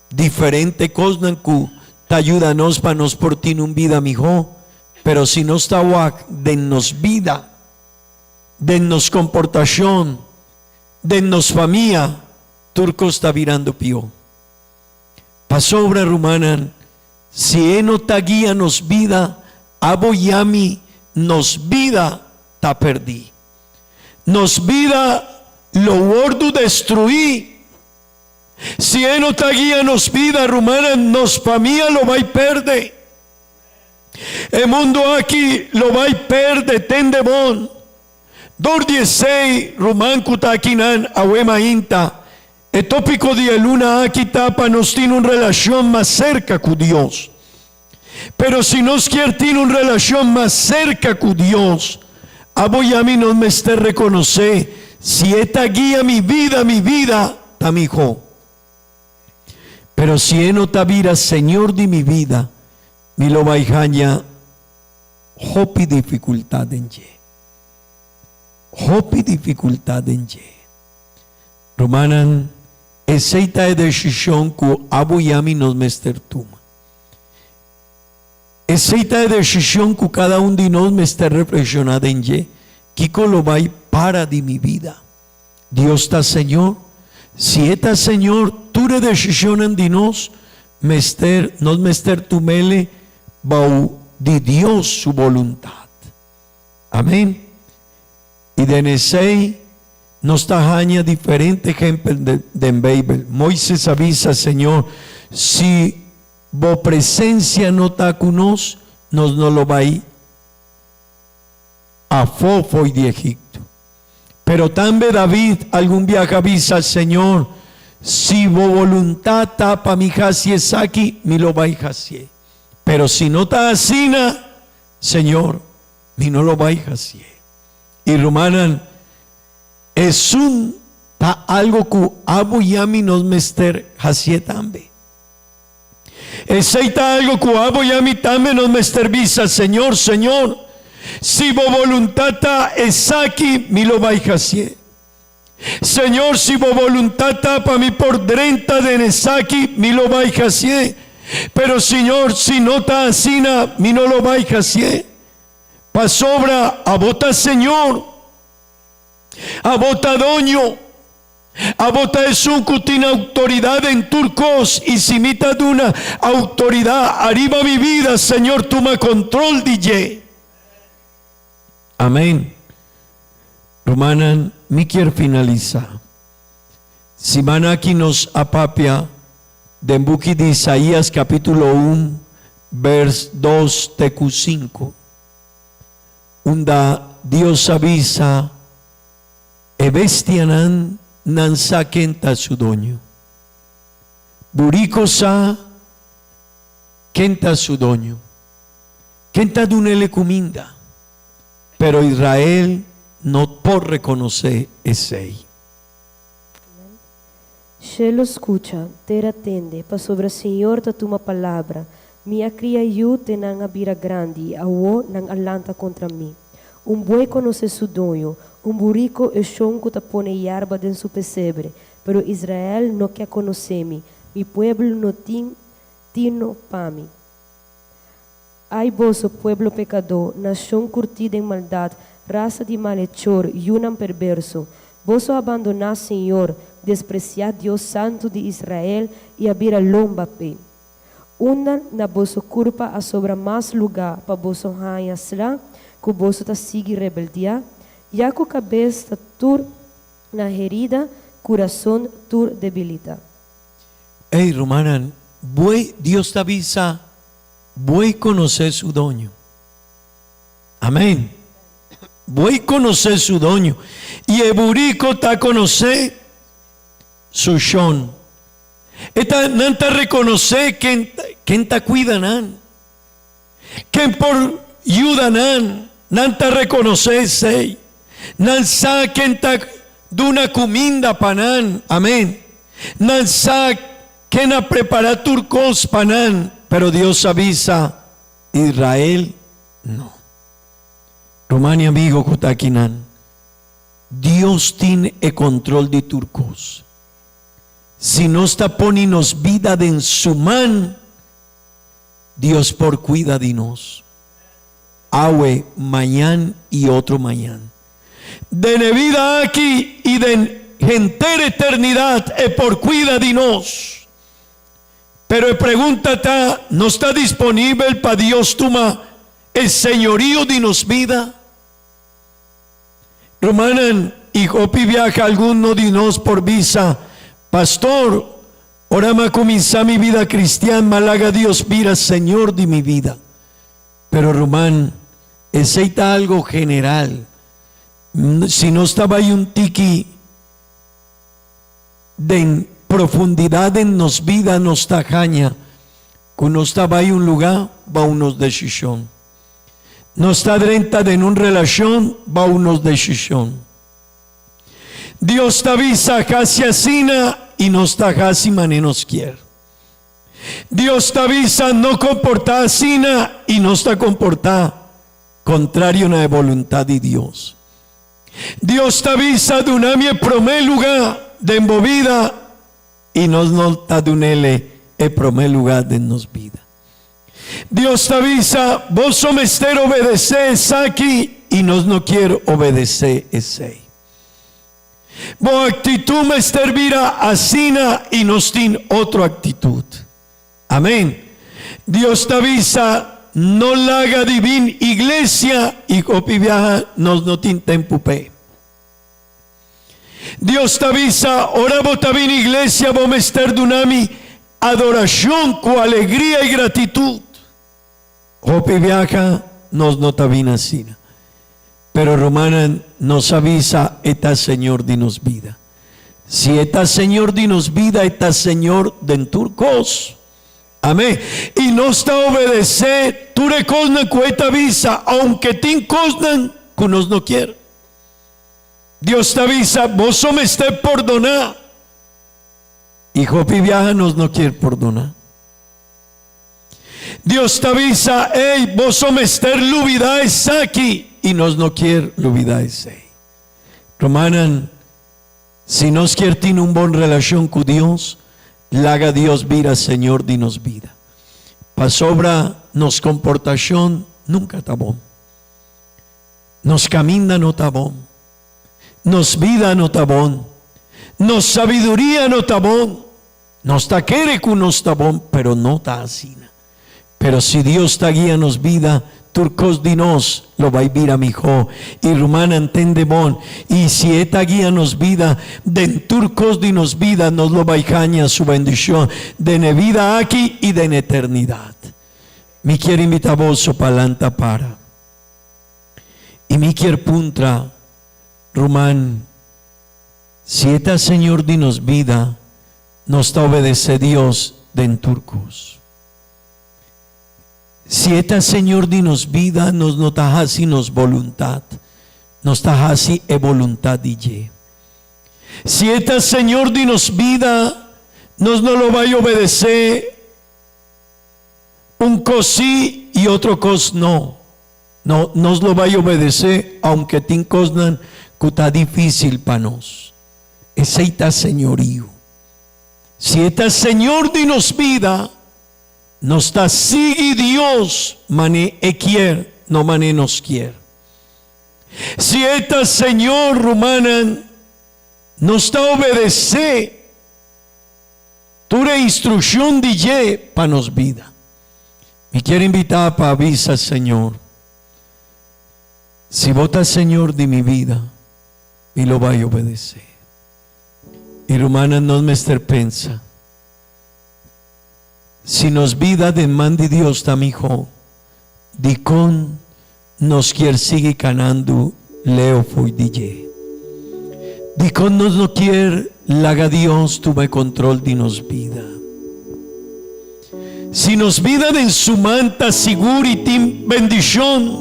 S3: diferente cosnan cu ta yuda nos pa nos por tin un bida miho, pero si nos ta wak den nos bida, den nos comportacion, den nos famia, tur cos ta birando pio. Pasobra, rumannan, Si e no ta guia nos bida, abo i ami, nos bida ta perdí. Nos bida lo wòrdu destruí. Si e no ta guia nos bida, rumannan, nos famia lo bai pèrdè. E mundu aki lo bai pèrdè, tende bon. Dor di esei, ruman ku ta akinan awe mainta, E tópiko di e luna aki ta pa nos tin un relashon mas serka ku Dios. Pero si nos kier tin un relashon mas serka ku Dios, abo i ami nos mester rekonosé si e ta guia mi bida, mi bida ta mihó. Pero si e no ta bira Señor di mi bida, mi lo bai haña hopi difikultat den dje. Hopi difikultat den dje. Rumannan, esei ta e desishon ku abo i ami nos mester tuma. Esei ta e desishon ku kada un di nos mester reflekshoná den dje, Kiko lo bai para di mi bida? Dios ta Señor? Si E ta Señor, tur e desishonnan di nos mester nos mester tum'ele bou di Dios su boluntat. Amen. I den esei nos ta haña diferente ehempel den Beibel. Moises a bisa, Señor, si Bo presensia no ta ku nos, nos no lo bai afó fo'i di Egipto. Pero tambe David algun biaha a bisa, Señor, si Bo boluntat ta pa mi hasi esaki, mi lo bai hasié. Pero si no ta asina, Señor, mi no lo bai hasié. I rumannan, esun ta algo ku abo i ami nos mester hasié tambe. Esei ta algo ku abo i ami tambe nos mester bisa, Señor, Señor, si bo boluntat ta esaki, mi lo bai hasié. Señor, si bo boluntat ta pa mi por drenta den esaki, mi lo bai hasié. Pero, Señor, si no ta asina, mi no lo bai hasié. Pasobra abo ta Señor, abo ta Doño, abo ta esun ku tin outoridat den tur kos, i si mi ta duna outoridat ariba mi bida, Señor tuma kontrol di dje. Amen. Rumannan, mi kier finalisá. Siman aki nos a papia den buki di Isaías capítulo un vers dos te cu cinco, unda Dios a bisa e bestianan nan sa ken ta su doño. Burico sa ken ta su doño, ken ta dunele cuminda, pero Israel no por reconoce esey.
S4: Shelu skucha, tera tende, pasobra Señor ta tuma palabra. Mi a kria yu te nan a bira grandi i awo nan a lanta kontra mi. Un buey konosé su doño, un buriko e shon ku ta pone yarba den su pesebre. Pero Israel no ke konosé mi, mi pueblo no tin tino pa mi. Ai boso, pueblo pekadó, nashon kurtí den maldat, rasa di malechor, yunan perverso! Boso a bandoná señor, despresiá Dios Santu di Israel i a bira lomba p'e. Unda na boso kurpa a sobra mas lugá pa boso haña sla ku boso ta sigui rebeldiá? Ya ku kabes ta tur na herida, kurason tur debilitá.
S3: Ey, rumannan, buey Dios ta bisa, Buey konosé su doño. Amén. Buey konosé su doño. I e buriko ta konosé su shon. E ta, nan ta rekonosé ken, ken ta kuida nan, ken por yuda nan. Nan ta rekonosé esei. Nan sa ken ta duna kuminda pa nan. Amén. Nan sa ken a prepará tur kos pa nan. Pero Dios a bisa Israel, No. Ruman i amigo ku ta akinan, Dios tin e kontrol di tur kos. Si nos ta pone nos bida den su man, Dios por cuida di nos. Awe, mañan y otro mañan. Den e bida aki y den henter eternidad e por cuida di nos. Pero e pregunta ta, nos ta disponibel pa Dios tuma e señorío di nos bida? Rumannan, i hopi biaha algun di nos por bisa, Pastor, ora m'a kuminsá mi bida kristian, m'a laga Dios bira Señor di mi bida. Pero ruman, esei ta algo general. Si nos ta bai un tiki den profundidat den nos bida, nos ta haña ku nos ta bai un lugá bou nos desishon. Nos ta drenta den un relashon bou nos desishon. Dios ta bisa hasi asina i nos ta hasi manera nos kier. Dios ta bisa no komportá asina i nos ta komportá kontrario na e boluntat di Dios. Dios ta bisa duna mi e promé lugá den bo bida i nos no ta dun'el e promé lugá den nos bida. Dios ta bisa, Boso mester obedesé esaki i nos no kier obedesé esei. Bo aktitut mester bira asina i nos tin otro aktitut. Amén. Dios ta bisa, No laga di bin iglesia i hopi biaha nos no tin tempu p'e. Dios ta bisa, Ora bo ta bin iglesia bo mester duna mi adorashon ku alegria i gratitut. Hopi biaha nos no ta bin asina. Pero rumannan, nos a bisa e ta Señor di nos bida. Si e ta Señor di nos bida, e ta Señor den tur kos. Amén. I nos ta obedesé tur e kosnan ku e ta bisa, ounke tin kosnan ku nos no kier. Dios ta bisa, Boso mester pordoná. I hopi biaha nos no kier pordoná. Dios ta bisa, Ey, boso mester lubidá esaki. I nos no kier lubidá esei. Rumannan, si nos kier tin un bon relashon ku Dios, laga Dios bira Señor di nos bida. Pasobra nos komportashon nunka ta bon. Nos kaminda no ta bon. Nos bida no ta bon. Nos sabiduria no ta bon. Nos ta kere ku nos ta bon, pero no ta asina. Pero si Dios ta guia nos bida, tur kos di nos lo bai bira mihó. I rumannan, tende bon, i si E ta guia nos bida, den tur kos di nos bida nos lo bai haña Su bendishon, den e bida aki i den eternidat. Mi kier invitá boso pa lanta para. I mi kier puntra, Ruman, si e ta Señor di nos bida, nos ta obedesé Dios den tur kos. Si e ta Señor di nos bida, nos no ta hasi nos boluntat, nos ta hasi e boluntat di dje. Si e ta Señor di nos bida, nos no lo bai obedesé un kos sí i otro kos no. No, nos lo bai obedesé aunke tin kosnan ku ta difísil pa nos. Esei ta señorío. Si e ta Señor di nos bida, nos ta sigui Dios manera e kier, no manera nos kier. Si e ta Señor, rumannan, nos ta obedesé tur e instrukshon di dje pa nos bida. Mi kier invitá pa bisa, Señor, si bo ta Señor di mi bida, mi lo bai obedesé. Mi rumannan, nos mester pensa, si nos bida den man di Dios ta mihó, dikon nos kier sigui kanando leu fo'i di dje? Dikon nos no kier laga Dios tuma e kontrol di nos bida? Si nos bida den su man ta sigur i tin bendishon,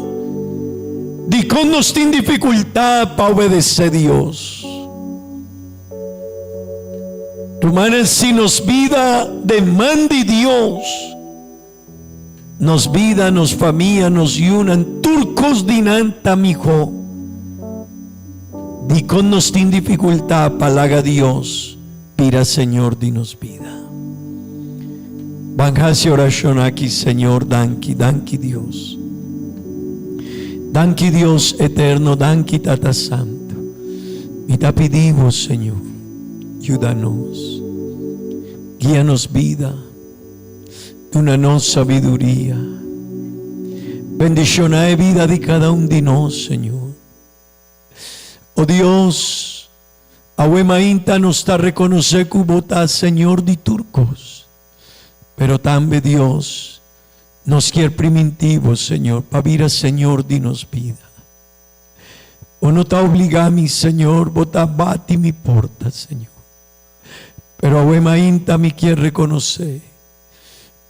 S3: dikon nos tin difikultat pa obedesé Dios? Rumannan, si nos bida den man di Dios, nos bida, nos famia, nos yunan, tur kos di nan ta mihó. Dikon nos tin difikultat pa laga Dios bira Señor di nos bida? Ban hasi orashon aki, Señor, danki, danki Dios. Danki Dios eterno, danki Tata Santo. Mi ta pidi bo, Señor, yuda nos. Guia nos bida. Duna nos sabiduria. Bendiciona e bida di cada un di nos, Señor. O Dios, awe mainta nos ta reconoce cu Bo ta Señor di tur cos. Pero tambe, Dios, nos kier priminti Bo, Señor, pa bira Señor di nos bida. Bo no ta obliga mi, Señor, Bo ta bati mi porta, Señor. Pero awe mainta mi kier reconoce,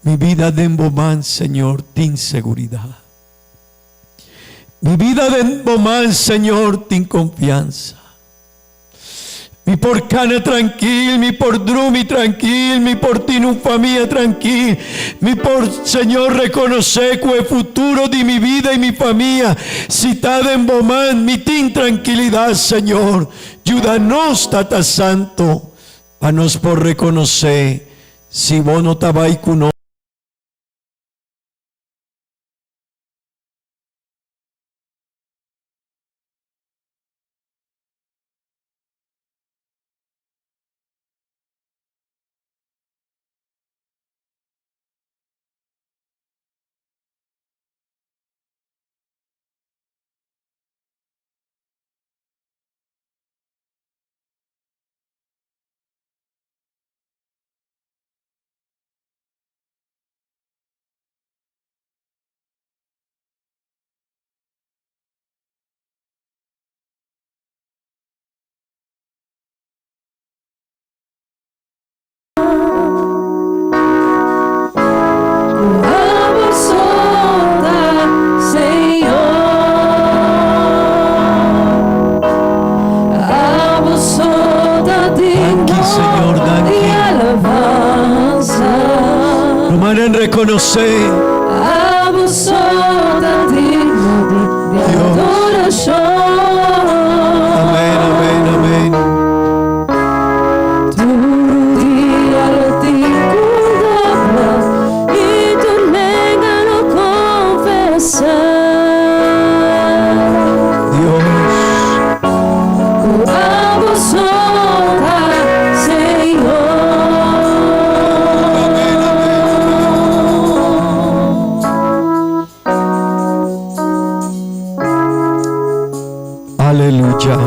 S3: mi bida den Bo man, Señor, tin seguridad. Mi bida den Bo man, Señor, tin confianza. Mi por cana trankil, mi por drumi trankil, mi por tin un famia trankil, mi por, Señor, reconoce cu e futuro di mi bida y mi famia si ta den Bo man, mi tin trankilidad, Señor. Yuda nos, Tata Santo, pa nos por rekonosé si Bo no ta bai ku nos.
S2: Ku abo so ta Señor. Abo so ta digno
S3: Danki, Señor, danki.
S2: di alabansa.
S3: Rumannan rekonosé.
S2: Abo so ta digno di
S3: Dios.
S2: adorashon.
S3: Amén, amén, amén.
S2: Tur dia lo tin ku dobla i tur lenga lo konfesá.
S3: Dios.
S2: Ku abo so ta Señor.
S3: Amén, amén, amén. Aleluya.